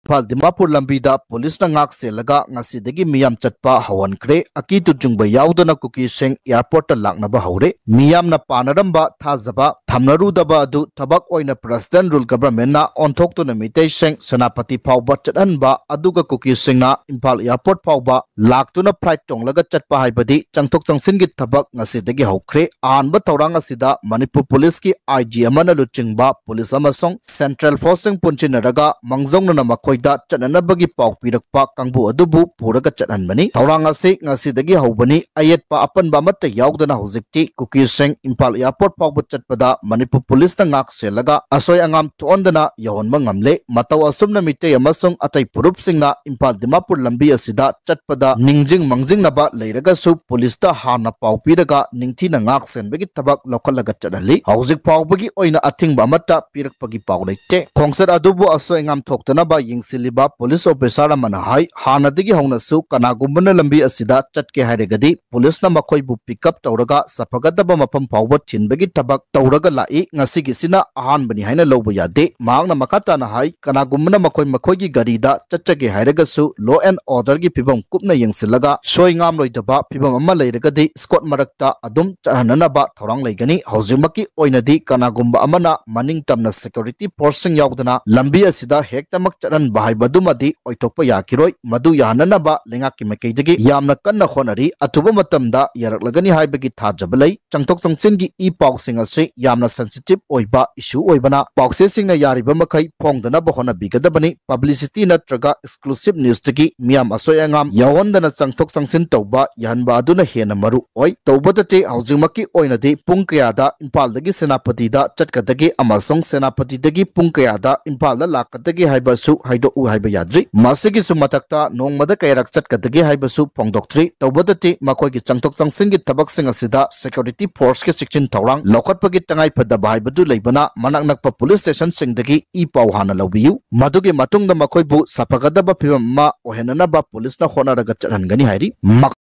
ꯏꯝꯐꯥꯜ ꯗꯤꯃꯥꯄꯨꯔ ꯂꯝꯕꯤꯗ policeꯅ ꯉꯥꯛ ꯁꯦꯜꯂꯒ ꯉꯁꯤꯗꯒꯤ ꯃꯤꯌꯥꯝ ꯆꯠꯄ ꯍꯧꯍꯟꯈ꯭ꯔꯦ꯫ ꯑꯀꯤ ꯇꯨꯖꯨꯡꯕ ꯌꯥꯎꯗꯅ ꯀꯨꯀꯤꯁꯤꯡ airportꯇ ꯂꯥꯛꯅꯕ ꯍꯧꯔꯦ꯫ ꯃꯤꯌꯥꯝꯅ ꯄꯥꯅꯔꯝꯕ ꯊꯥꯖꯕ ꯊꯝꯅꯔꯨꯗꯕ ꯑꯗꯨ ꯊꯕꯛ ꯑꯣꯏꯅ President Rule Governmentꯅ ꯑꯣꯟꯊꯣꯛꯇꯨꯅ ꯃꯤꯇꯩꯁꯤꯡ ꯁꯦꯅꯥꯄꯇꯤ ꯐꯥꯎꯕ ꯆꯠꯍꯟꯕ, ꯑꯗꯨꯒ ꯀꯨꯀꯤꯁꯤꯡꯅ ꯏꯝꯐꯥꯜ airport ꯐꯥꯎꯕ ꯂꯥꯛꯇꯨꯅ flight ꯇꯣꯡꯂꯒ ꯆꯠꯄ ꯍꯥꯏꯕꯗꯤ ꯆꯪꯊꯣꯛ ꯆꯪꯁꯤꯟꯒꯤ ꯊꯕꯛ ꯉꯁꯤꯗꯒꯤ ꯍꯧꯈ꯭ꯔꯦ꯫ ꯑꯍꯥꯟꯕ ꯊꯧꯔꯥꯡ ꯑꯁꯤꯗ ꯃꯅꯤꯄꯨꯔ policeꯀꯤ IG ꯑꯃꯅ ꯂꯨꯆꯤꯡꯕ police ꯑꯃꯁꯨꯡ central forceꯁꯤꯡ ꯄꯨꯟꯁꯤꯟꯅꯔꯒ ꯃꯥꯡꯖꯧꯅꯅ ꯃꯈꯣꯏꯗ ꯆꯠꯅꯅꯕꯒꯤ ꯄꯥꯎ ꯄꯤꯔꯛꯄ ꯀꯥꯡꯕꯨ ꯑꯗꯨꯕꯨ ꯄꯨꯔꯒ ꯆꯠꯍꯟꯕꯅꯤ꯫ ꯊꯧꯔꯥꯡ ꯑꯁꯤ ꯉꯁꯤꯗꯒꯤ ꯍꯧꯕꯅꯤ꯫ ꯑꯌꯦꯠꯄ ꯑꯄꯟꯕ ꯑꯃꯠꯇ ꯌꯥꯎꯗꯅ ꯍꯧꯖꯤꯛꯇꯤ ꯀꯨꯀꯤꯁꯤꯡ ꯏꯝꯐꯥꯜ airport ꯐꯥꯎꯕ ꯆꯠꯄꯗ ꯃꯅꯤꯄꯨꯔ policeꯅ ꯉꯥꯛ ꯁꯦꯜꯂꯒ ꯑꯁꯣꯏ ꯑꯉꯥꯝ ꯊꯣꯛꯍꯟꯗꯅ ꯌꯧꯍꯟꯕ ꯉꯝꯂꯦ꯫ ꯃꯇꯧ ꯑꯁꯨꯝꯅ ꯃꯤꯇꯩ ꯑꯃꯁꯨꯡ ꯑꯇꯩ ꯐꯨꯔꯨꯞꯁꯤꯡꯅ ꯏꯝꯐꯥꯜ ꯗꯤꯃꯥꯄꯨꯔ ꯂꯝꯕꯤ ꯑꯁꯤꯗ ꯆꯠꯄꯗ ꯅꯤꯡꯁꯤꯡ ꯃꯥꯡꯖꯤꯡꯅꯕ ꯂꯩꯔꯒꯁꯨ policeꯇ ꯍꯥꯟꯅ ꯄꯥꯎ ꯄꯤꯔꯒ ꯅꯤꯡꯊꯤꯅ ꯉꯥꯛ ꯁꯦꯟꯕꯒꯤ ꯊꯕꯛ ꯂꯧꯈꯠꯂꯒ ꯆꯠꯍꯜꯂꯤ꯫ ꯍꯧꯖꯤꯛ ꯐꯥꯎꯕꯒꯤ ꯑꯣꯏꯅ ꯑꯊꯤꯡꯕ ꯑꯃꯠꯇ ꯄꯤꯔꯛꯄꯒꯤ ꯄꯥꯎ ꯂꯩꯇꯦ꯫ ꯈꯣꯡꯆꯠ ꯑꯗꯨꯕꯨ ꯑꯁꯣꯏ ꯑꯉꯥꯝ ꯊꯣꯛꯇꯅꯕ ꯌꯦꯡꯁꯤꯜꯂꯤꯕ police officer ꯑꯃꯅ ꯍꯥꯏ, ꯍꯥꯟꯅꯗꯒꯤ ꯍꯧꯅꯁꯨ ꯀꯅꯥꯒꯨꯝꯕꯅ ꯂꯝꯕꯤ ꯑꯁꯤꯗ ꯆꯠꯀꯦ ꯍꯥꯏꯔꯒꯗꯤ policeꯅ ꯃꯈꯣꯏꯕꯨ pick up ꯇꯧꯔꯒ ꯁꯥꯐꯒꯗꯕ ꯃꯐꯝ ꯐꯥꯎꯕ ꯊꯤꯟꯕꯒꯤ ꯊꯕꯛ ꯇꯧꯔꯒ ꯂꯥꯛꯏ꯫ ꯉꯁꯤꯒꯤꯁꯤꯅ ꯑꯍꯥꯟꯕꯅꯤ ꯍꯥꯏꯅ ꯂꯧꯕ ꯌꯥꯗꯦ꯫ ꯃꯍꯥꯛꯅ ꯃꯈꯥ ꯇꯥꯅ ꯍꯥꯏ, ꯀꯅꯥꯒꯨꯝꯕꯅ ꯃꯈꯣꯏ ꯃꯈꯣꯏꯒꯤ ꯒꯥꯔꯤꯗ ꯆꯠꯆꯒꯦ ꯍꯥꯏꯔꯒꯁꯨ law and orderꯒꯤ ꯐꯤꯕꯝ ꯀꯨꯞꯅ ꯌꯦꯡꯁꯤꯜꯂꯒ ꯁꯣꯏ ꯉꯥꯝꯂꯣꯏꯗꯕ ꯐꯤꯕꯝ ꯑꯃ ꯂꯩꯔꯒꯗꯤ escort ꯃꯔꯛꯇ ꯑꯗꯨꯝ ꯆꯠꯍꯟꯅꯅꯕ ꯊꯧꯔꯥꯡ ꯂꯩꯒꯅꯤ꯫ ꯍꯧꯖꯤꯛꯃꯛꯀꯤ ꯑꯣꯏꯅꯗꯤ ꯀꯅꯥꯒꯨꯝꯕ ꯑꯃꯅ ꯃꯅꯤꯡ ꯇꯝꯅ security forceꯁꯤꯡ ꯌꯥꯎꯗꯅ ꯂꯝꯕꯤ ꯑꯁꯤꯗ ꯍꯦꯛꯇꯃꯛ ꯆꯠꯍꯟꯕ ꯍꯥꯏꯕꯗꯨꯃꯗꯤ ꯑꯣꯏꯊꯣꯛꯄ ꯌꯥꯈꯤꯔꯣꯏ꯫ ꯃꯗꯨ ꯌꯥꯍꯟꯅꯅꯕ ꯂꯩꯉꯥꯛꯀꯤ ꯃꯥꯏꯀꯩꯗꯒꯤ ꯌꯥꯝꯅ ꯀꯟꯅ ꯍꯣꯠꯅꯔꯤ꯫ ꯑꯊꯨꯕ ꯃꯇꯝꯗ ꯌꯥꯔꯛꯂꯒꯅꯤ ꯍꯥꯏꯕꯒꯤ ꯊꯥꯖꯕ ꯂꯩ꯫ ꯆꯪꯊꯣꯛ ꯆꯪꯁꯤꯟꯒꯤ ꯏ ꯄꯥꯎꯁꯤꯡ ꯑꯁꯤ ꯌꯥꯝꯅ sensitive ꯑꯣꯏꯕ issue ꯑꯣꯏꯕꯅ ꯄꯥꯎꯆꯦꯁꯤꯡꯅ ꯌꯥꯔꯤꯕ ꯃꯈꯩ ꯐꯣꯡꯗꯅꯕ ꯍꯣꯠꯅꯕꯤꯒꯗꯕꯅꯤ꯫ Publicity ꯅꯠꯇ꯭ꯔꯒ exclusive newsꯇꯒꯤ ꯃꯤꯌꯥꯝ ꯑꯁꯣꯏ ꯑꯉꯥꯝ ꯌꯥꯎꯍꯟꯗꯅ ꯆꯪꯊꯣꯛ ꯆꯪꯁꯤꯟ ꯇꯧꯕ ꯌꯥꯍꯟꯕ ꯑꯗꯨꯅ ꯍꯦꯟꯅ ꯃꯔꯨ ꯑꯣꯏ꯫ ꯇꯧꯕꯇꯗꯤ ꯍꯧꯖꯤꯛꯃꯛꯀꯤ ꯑꯣꯏꯅꯗꯤ ꯄꯨꯡ ꯀꯌꯥꯗ ꯏꯝꯐꯥꯜꯗꯒꯤ ꯁꯦꯅꯥꯄꯇꯤꯗ ꯆꯠꯀꯗꯒꯦ ꯑꯃꯁꯨꯡ ꯁꯦꯅꯥꯄꯇꯤꯗꯒꯤ ꯄꯨꯡ ꯀꯌꯥꯗ ꯏꯝꯐꯥꯜꯗ ꯂꯥꯛꯀꯗꯒꯦ ꯍꯥꯏꯕꯁꯨ ꯍꯥꯏꯗꯣꯛꯎ ꯍꯥꯏꯕ ꯌꯥꯗ꯭ꯔꯤ꯫ ꯃꯁꯤꯒꯤꯁꯨ ꯃꯊꯛꯇ ꯅꯣꯡꯃꯗ ꯀꯌꯥꯔꯛ ꯆꯠꯀꯗꯒꯦ ꯍꯥꯏꯕꯁꯨ ꯐꯣꯡꯗꯣꯛꯇ꯭ꯔꯤ꯫ ꯇꯧꯕꯇꯗꯤ ꯃꯈꯣꯏꯒꯤ ꯆꯪꯊꯣꯛ ꯆꯪꯁꯤꯟꯒꯤ ꯊꯕꯛꯁꯤꯡ ꯑꯁꯤꯗ security forceꯀꯤ ꯆꯦꯛꯁꯤꯟ ꯊꯧꯔꯥꯡ ꯂꯧꯈꯠꯄꯒꯤ ꯇꯉꯥꯏ ꯐꯗꯕ ꯍꯥꯏꯕꯗꯨ ꯂꯩꯕꯅ ꯃꯅꯥꯛ ꯅꯛꯄ police stationꯁꯤꯡꯗꯒꯤ ꯏ ꯄꯥꯎ ꯍꯥꯟꯅ ꯂꯧꯕꯤꯌꯨ꯫ ꯃꯗꯨꯒꯤ ꯃꯇꯨꯡꯗ ꯃꯈꯣꯏꯕꯨ ꯁꯥꯐꯒꯗꯕ ꯐꯤꯕꯝ ꯑꯃ ꯑꯣꯏꯍꯟꯅꯅꯕ policeꯅ ꯍꯣꯠꯅꯔꯒ ꯆꯠꯍꯟꯒꯅꯤ ꯍꯥꯏꯔꯤ꯫ ꯃꯈ-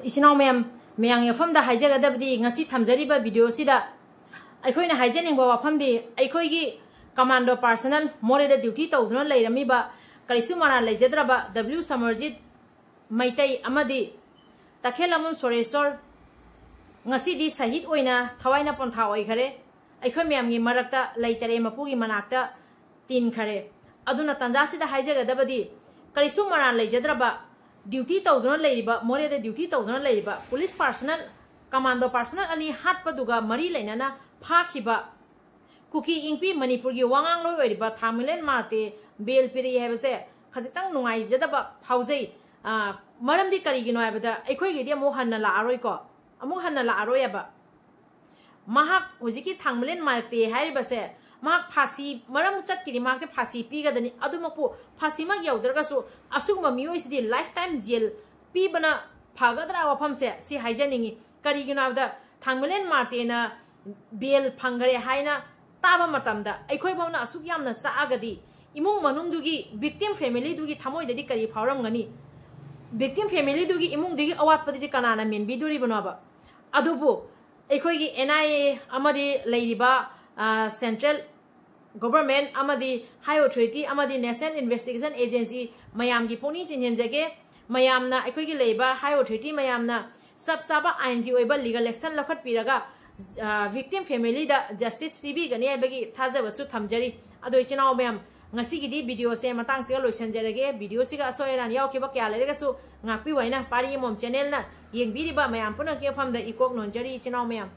ꯏꯆꯤꯟ ꯏꯅꯥꯎ ꯃꯌꯥꯝ, ꯃꯌꯥꯝꯒꯤ ꯃꯐꯝꯗ ꯍꯥꯏꯖꯒꯗꯕꯗꯤ ꯉꯁꯤ ꯊꯝꯖꯔꯤꯕ video ꯑꯁꯤꯗ ꯑꯩꯈꯣꯏꯅ ꯍꯥꯏꯖꯅꯤꯡꯕ ꯋꯥꯐꯝꯗꯤ ꯑꯩꯈꯣꯏꯒꯤ commando personnel ꯃꯣꯔꯦꯗ duty ꯇꯧꯗꯨꯅ ꯂꯩꯔꯝꯃꯤꯕ ꯀꯔꯤꯁꯨ ꯃꯔꯥꯜ ꯂꯩꯖꯗ꯭ꯔꯕ W ꯁꯃꯔꯖꯤꯠ ꯃꯩꯇꯩ ꯑꯃꯗꯤ ꯇꯈꯦꯜꯂꯝꯕꯝ ꯁꯣꯔꯦꯁꯣꯔ ꯉꯁꯤꯗꯤ ꯁꯍꯤꯗ ꯑꯣꯏꯅ ꯊꯋꯥꯏꯅ ꯄꯣꯟꯊꯥ ꯑꯣꯏꯈꯔꯦ꯫ ꯑꯩꯈꯣꯏ ꯃꯌꯥꯝꯒꯤ ꯃꯔꯛꯇ ꯂꯩꯇꯔꯦ, ꯃꯄꯨꯒꯤ ꯃꯅꯥꯛꯇ ꯇꯤꯟꯈꯔꯦ꯫ ꯑꯗꯨꯅ ꯇꯟꯖꯥꯁꯤꯗ ꯍꯥꯏꯖꯒꯗꯕꯗꯤ ꯀꯔꯤꯁꯨ ꯃꯔꯥꯜ ꯂꯩꯖꯗ꯭ꯔꯕ duty ꯇꯧꯗꯨꯅ ꯂꯩꯔꯤꯕ, ꯃꯣꯔꯦꯗ duty ꯇꯧꯗꯨꯅ ꯂꯩꯔꯤꯕ police personnel, commando personnel ꯑꯅꯤ ꯍꯥꯠꯄꯗꯨꯒ ꯃꯔꯤ ꯂꯩꯅꯅ ꯐꯥꯈꯤꯕ ꯀꯨꯀꯤ ꯏꯪꯄꯤ ꯃꯅꯤꯄꯨꯔꯒꯤ ꯋꯥꯉꯥꯡꯂꯣꯏ ꯑꯣꯏꯔꯤꯕ ꯊꯥꯡꯃꯩꯂꯦꯟ ꯃꯥꯔꯇꯦ bail ꯄꯤꯔꯛꯏ ꯍꯥꯏꯕꯁꯦ ꯈꯖꯤꯛꯇꯪ ꯅꯨꯡꯉꯥꯏꯖꯗꯕ ꯐꯥꯎꯖꯩ꯫ ꯑ, ꯃꯔꯝꯗꯤ ꯀꯔꯤꯒꯤꯅꯣ ꯍꯥꯏꯕꯗ ꯑꯩꯈꯣꯏꯒꯤꯗꯤ ꯑꯃꯨꯛ ꯍꯟꯅ ꯂꯥꯛꯑꯔꯣꯏꯀꯣ, ꯑꯃꯨꯛ ꯍꯟꯅ ꯂꯥꯛꯑꯔꯣꯏꯕ꯫ ꯃꯍꯥꯛ ꯍꯧꯖꯤꯛꯀꯤ ꯊꯥꯡꯃꯩꯂꯦꯟ ꯃꯥꯔꯇꯦ ꯍꯥꯏꯔꯤꯕꯁꯦ, ꯃꯍꯥꯛ ꯐꯥꯁꯤ ꯃꯔꯝ ꯆꯠꯈꯤꯅꯤ, ꯃꯍꯥꯛꯁꯦ ꯐꯥꯁꯤ ꯄꯤꯒꯗꯅꯤ꯫ ꯑꯗꯨꯃꯛꯄꯨ ꯐꯥꯁꯤꯃꯛ ꯌꯧꯗ꯭ꯔꯒꯁꯨ ꯑꯁꯤꯒꯨꯝꯕ ꯃꯤꯑꯣꯏꯁꯤꯗꯤ lifetime jail ꯄꯤꯕꯅ ꯐꯒꯗ꯭ꯔꯥ? ꯋꯥꯐꯝꯁꯦ ꯁꯤ ꯍꯥꯏꯖꯅꯤꯡꯉꯤ꯫ ꯀꯔꯤꯒꯤꯅꯣ ꯍꯥꯏꯕꯗ ꯊꯥꯡꯃꯩꯂꯦꯟ ꯃꯥꯔꯇꯦꯅ bail ꯐꯪꯈ꯭ꯔꯦ ꯍꯥꯏꯅ ꯇꯥꯕ ꯃꯇꯝꯗ ꯑꯩꯈꯣꯏ ꯐꯥꯎꯅ ꯑꯁꯨꯛ ꯌꯥꯝꯅ ꯆꯥꯛꯑꯒꯗꯤ ꯏꯃꯨꯡ ꯃꯅꯨꯡꯗꯨꯒꯤ victim familyꯗꯨꯒꯤ ꯊꯃꯣꯏꯗꯗꯤ ꯀꯔꯤ ꯐꯥꯎꯔꯝꯒꯅꯤ? Victim familyꯗꯨꯒꯤ ꯏꯃꯨꯡꯗꯨꯒꯤ ꯑꯋꯥꯠꯄꯗꯨꯗꯤ ꯀꯅꯥꯅ ꯃꯦꯟꯕꯤꯗꯣꯔꯤꯕꯅꯣꯕ? ꯑꯗꯨꯕꯨ ꯑꯩꯈꯣꯏꯒꯤ N I A ꯑꯃꯗꯤ ꯂꯩꯔꯤꯕ, ꯑ, central government ꯑꯃꯗꯤ high authority ꯑꯃꯗꯤ National Investigation Agency ꯃꯌꯥꯝꯒꯤ ꯄꯨꯛꯅꯤꯡ ꯆꯤꯡꯁꯤꯟꯖꯒꯦ꯫ ꯃꯌꯥꯝꯅ, ꯑꯩꯈꯣꯏꯒꯤ ꯂꯩꯔꯤꯕ high authority ꯃꯌꯥꯝꯅ ꯆꯞ ꯆꯥꯕ ꯑꯥꯏꯟꯒꯤ ꯑꯣꯏꯕ legal action ꯂꯧꯈꯠꯄꯤꯔꯒ, ꯑ, victim familyꯗ justice ꯄꯤꯕꯤꯒꯅꯤ ꯍꯥꯏꯕꯒꯤ ꯊꯥꯖꯕꯁꯨ ꯊꯝꯖꯔꯤ꯫ ꯑꯗꯣ ꯏꯆꯤꯟ ꯏꯅꯥꯎ ꯃꯌꯥꯝ, ꯉꯁꯤꯒꯤꯗꯤ videoꯁꯦ ꯃꯇꯥꯡꯁꯤꯒ ꯂꯣꯏꯁꯤꯟꯖꯔꯒꯦ꯫ Videoꯁꯤꯒ ꯑꯁꯣꯏ ꯑꯔꯥꯟ ꯌꯥꯎꯈꯤꯕ ꯀꯌꯥ ꯂꯩꯔꯒꯁꯨ ꯉꯥꯛꯄꯤꯌꯨ ꯍꯥꯏꯅ ꯄꯥꯔꯤ ꯑꯃꯣꯝ channelꯅ ꯌꯦꯡꯕꯤꯔꯤꯕ ꯃꯌꯥꯝ ꯄꯨꯝꯅꯃꯛꯀꯤ ꯃꯐꯝꯗ ꯏꯀꯣꯛ ꯅꯣꯟꯖꯔꯤ ꯏꯆꯤꯟ ꯏꯅꯥꯎ ꯃꯌꯥꯝ꯫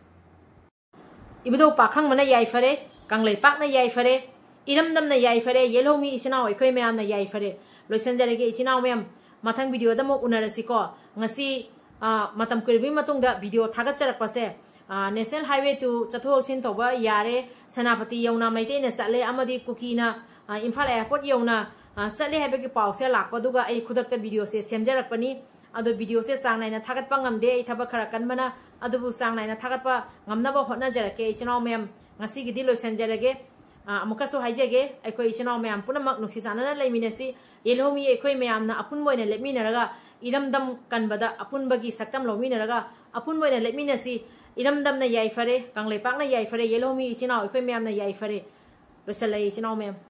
ꯏꯕꯨꯙꯧ ꯄꯥꯈꯪꯕꯅ ꯌꯥꯏꯐꯔꯦ, ꯀꯪꯂꯩꯄꯥꯛꯅ ꯌꯥꯏꯐꯔꯦ, ꯏꯔꯝꯗꯝꯅ ꯌꯥꯏꯐꯔꯦ, ꯌꯦꯜꯍꯧꯃꯤ ꯏꯆꯤꯟ ꯏꯅꯥꯎ ꯑꯩꯈꯣꯏ ꯃꯌꯥꯝꯅ ꯌꯥꯏꯐꯔꯦ꯫ ꯂꯣꯏꯁꯤꯟꯖꯔꯒꯦ ꯏꯆꯤꯟ ꯏꯅꯥꯎ ꯃꯌꯥꯝ, ꯃꯊꯪ videoꯗ ꯑꯃꯨꯛ ꯎꯅꯔꯁꯤꯀꯣ꯫ ꯉꯁꯤ, ꯑ, ꯃꯇꯝ ꯀꯨꯏꯔꯕꯒꯤ ꯃꯇꯨꯡꯗ video ꯊꯥꯒꯠꯆꯔꯛꯄꯁꯦ, ꯑ, National Highway two ꯆꯠꯊꯣꯛ ꯆꯠꯁꯤꯟ ꯇꯧꯕ ꯌꯥꯔꯦ, ꯁꯦꯅꯥꯄꯇꯤ ꯌꯧꯅ ꯃꯩꯇꯩꯅ ꯆꯠꯂꯦ, ꯑꯃꯗꯤ ꯀꯨꯀꯤꯅ, ꯑ, ꯏꯝꯐꯥꯜ airport ꯌꯧꯅ, ꯑ, ꯆꯠꯂꯦ ꯍꯥꯏꯕꯒꯤ ꯄꯥꯎꯁꯦ ꯂꯥꯛꯄꯗꯨꯒ ꯑꯩ ꯈꯨꯗꯛꯇ videoꯁꯦ ꯁꯦꯝꯖꯔꯛꯄꯅꯤ꯫ ꯑꯗꯣ videoꯁꯦ ꯆꯥꯡ ꯅꯥꯏꯅ ꯊꯥꯒꯠꯄ ꯉꯝꯗꯦ, ꯑꯩ ꯊꯕꯛ ꯈꯔ ꯀꯟꯕꯅ, ꯑꯗꯨꯕꯨ ꯆꯥꯡ ꯅꯥꯏꯅ ꯊꯥꯒꯠꯄ ꯉꯝꯅꯕ ꯍꯣꯠꯅꯖꯔꯛꯀꯦ ꯏꯆꯤꯟ ꯏꯅꯥꯎ ꯃꯌꯥꯝ꯫ ꯉꯁꯤꯒꯤꯗꯤ ꯂꯣꯏꯁꯤꯟꯖꯔꯒꯦ꯫ ꯑ, ꯑꯃꯨꯛꯀꯁꯨ ꯍꯥꯏꯖꯒꯦ, ꯑꯩꯈꯣꯏ ꯏꯆꯤꯟ ꯏꯅꯥꯎ ꯃꯌꯥꯝ ꯄꯨꯝꯅꯃꯛ ꯅꯨꯡꯁꯤ ꯆꯥꯟꯅꯅ ꯂꯩꯃꯤꯟꯅꯁꯤ꯫ ꯌꯦꯜꯍꯧꯃꯤ ꯑꯩꯈꯣꯏ ꯃꯌꯥꯝꯅ ꯑꯄꯨꯟꯕ ꯑꯣꯏꯅ ꯂꯦꯞꯃꯤꯟꯅꯔꯒ, ꯏꯔꯝꯗꯝ ꯀꯟꯕꯗ ꯑꯄꯨꯟꯕꯒꯤ ꯁꯛꯇꯝ ꯂꯧꯃꯤꯟꯅꯔꯒ ꯑꯄꯨꯟꯕ ꯑꯣꯏꯅ ꯂꯦꯞꯃꯤꯟꯅꯁꯤ꯫ ꯏꯔꯝꯗꯝꯅ ꯌꯥꯏꯐꯔꯦ, ꯀꯪꯂꯩꯄꯥꯛꯅ ꯌꯥꯏꯐꯔꯦ, ꯌꯦꯜꯍꯧꯃꯤ ꯏꯆꯤꯟ ꯏꯅꯥꯎ ꯑꯩꯈꯣꯏ ꯃꯌꯥꯝꯅ ꯌꯥꯏꯐꯔꯦ꯫ ꯂꯣꯏꯁꯤꯜꯂꯛꯑꯦ ꯏꯆꯤꯟ ꯏꯅꯥꯎ ꯃꯌꯥꯝ꯫